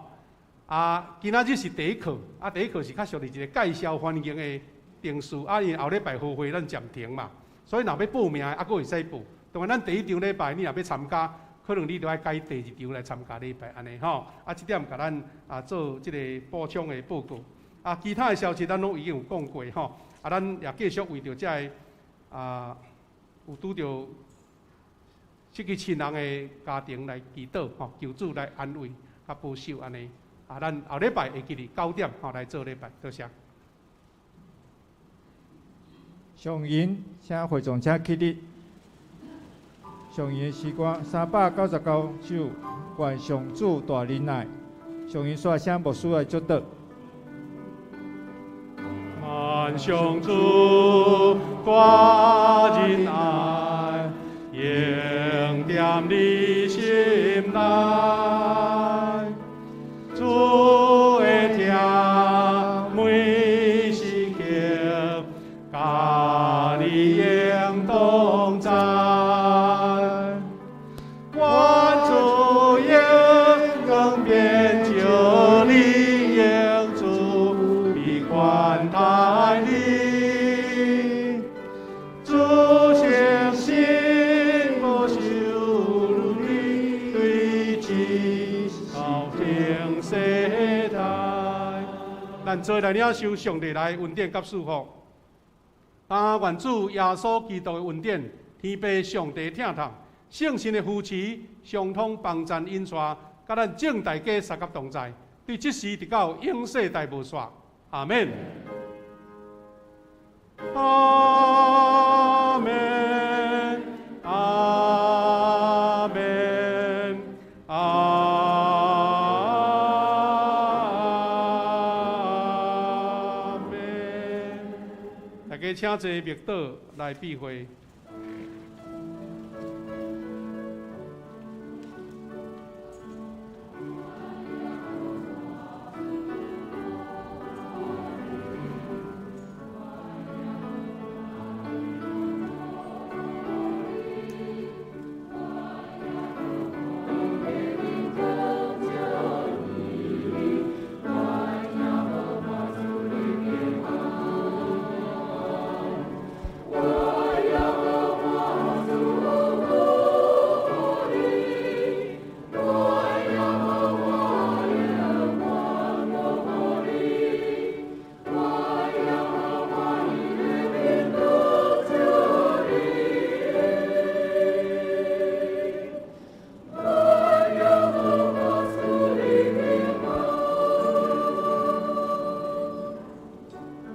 啊，今仔日是第一課，啊，第一課是較屬於一個介紹環境的程序，啊，因為後禮拜賀會咱暫停嘛。所以若欲報名的，猶閣會使報。當然，咱第一場禮拜你若欲參加，可能你著愛改第二場來參加禮拜按呢吼。啊，這點共咱啊做這个補充的報告。啊，啊，其他的消息咱攏已經有講過吼。啊，咱也繼續為著這个有拄著失去親人的家庭來祈禱吼，求主來安慰佮保守按呢。啊，咱後禮拜會記得9點吼來做禮拜，多謝。上銀，請會眾請起立。上銀的詩歌399首，願上主大忍耐。上銀煞請牧師來祝禱。願上主大忍耐，永踮你心內。主會疼每時刻，佮你永同在。願主榮光遍照你，永慈悲款待你。主誠實保守你，對直到永世代。咱做來領受上帝來恩典佮賜福。啊，願主耶穌基督的恩典，天父上帝疼痛，聖神的扶持，相通幫贊引帶，佮咱眾大家相佮同在，對這時直到永世代無煞。阿們。阿們，阿們，阿們。大家請坐，默禱來閉會。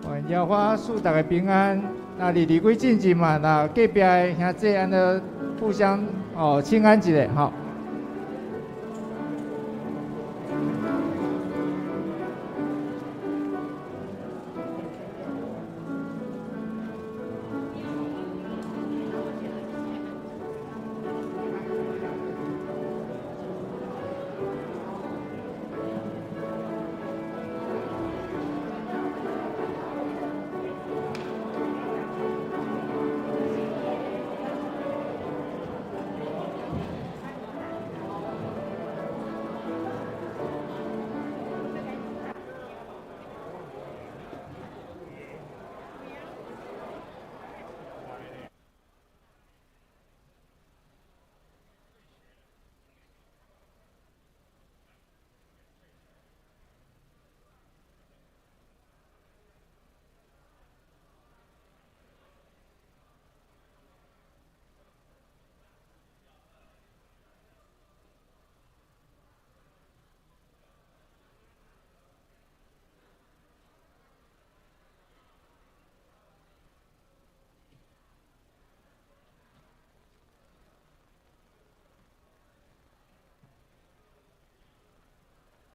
願耶和華賜大家平安。那離離開進前嘛，那隔壁的兄弟按呢互相請安一下吼。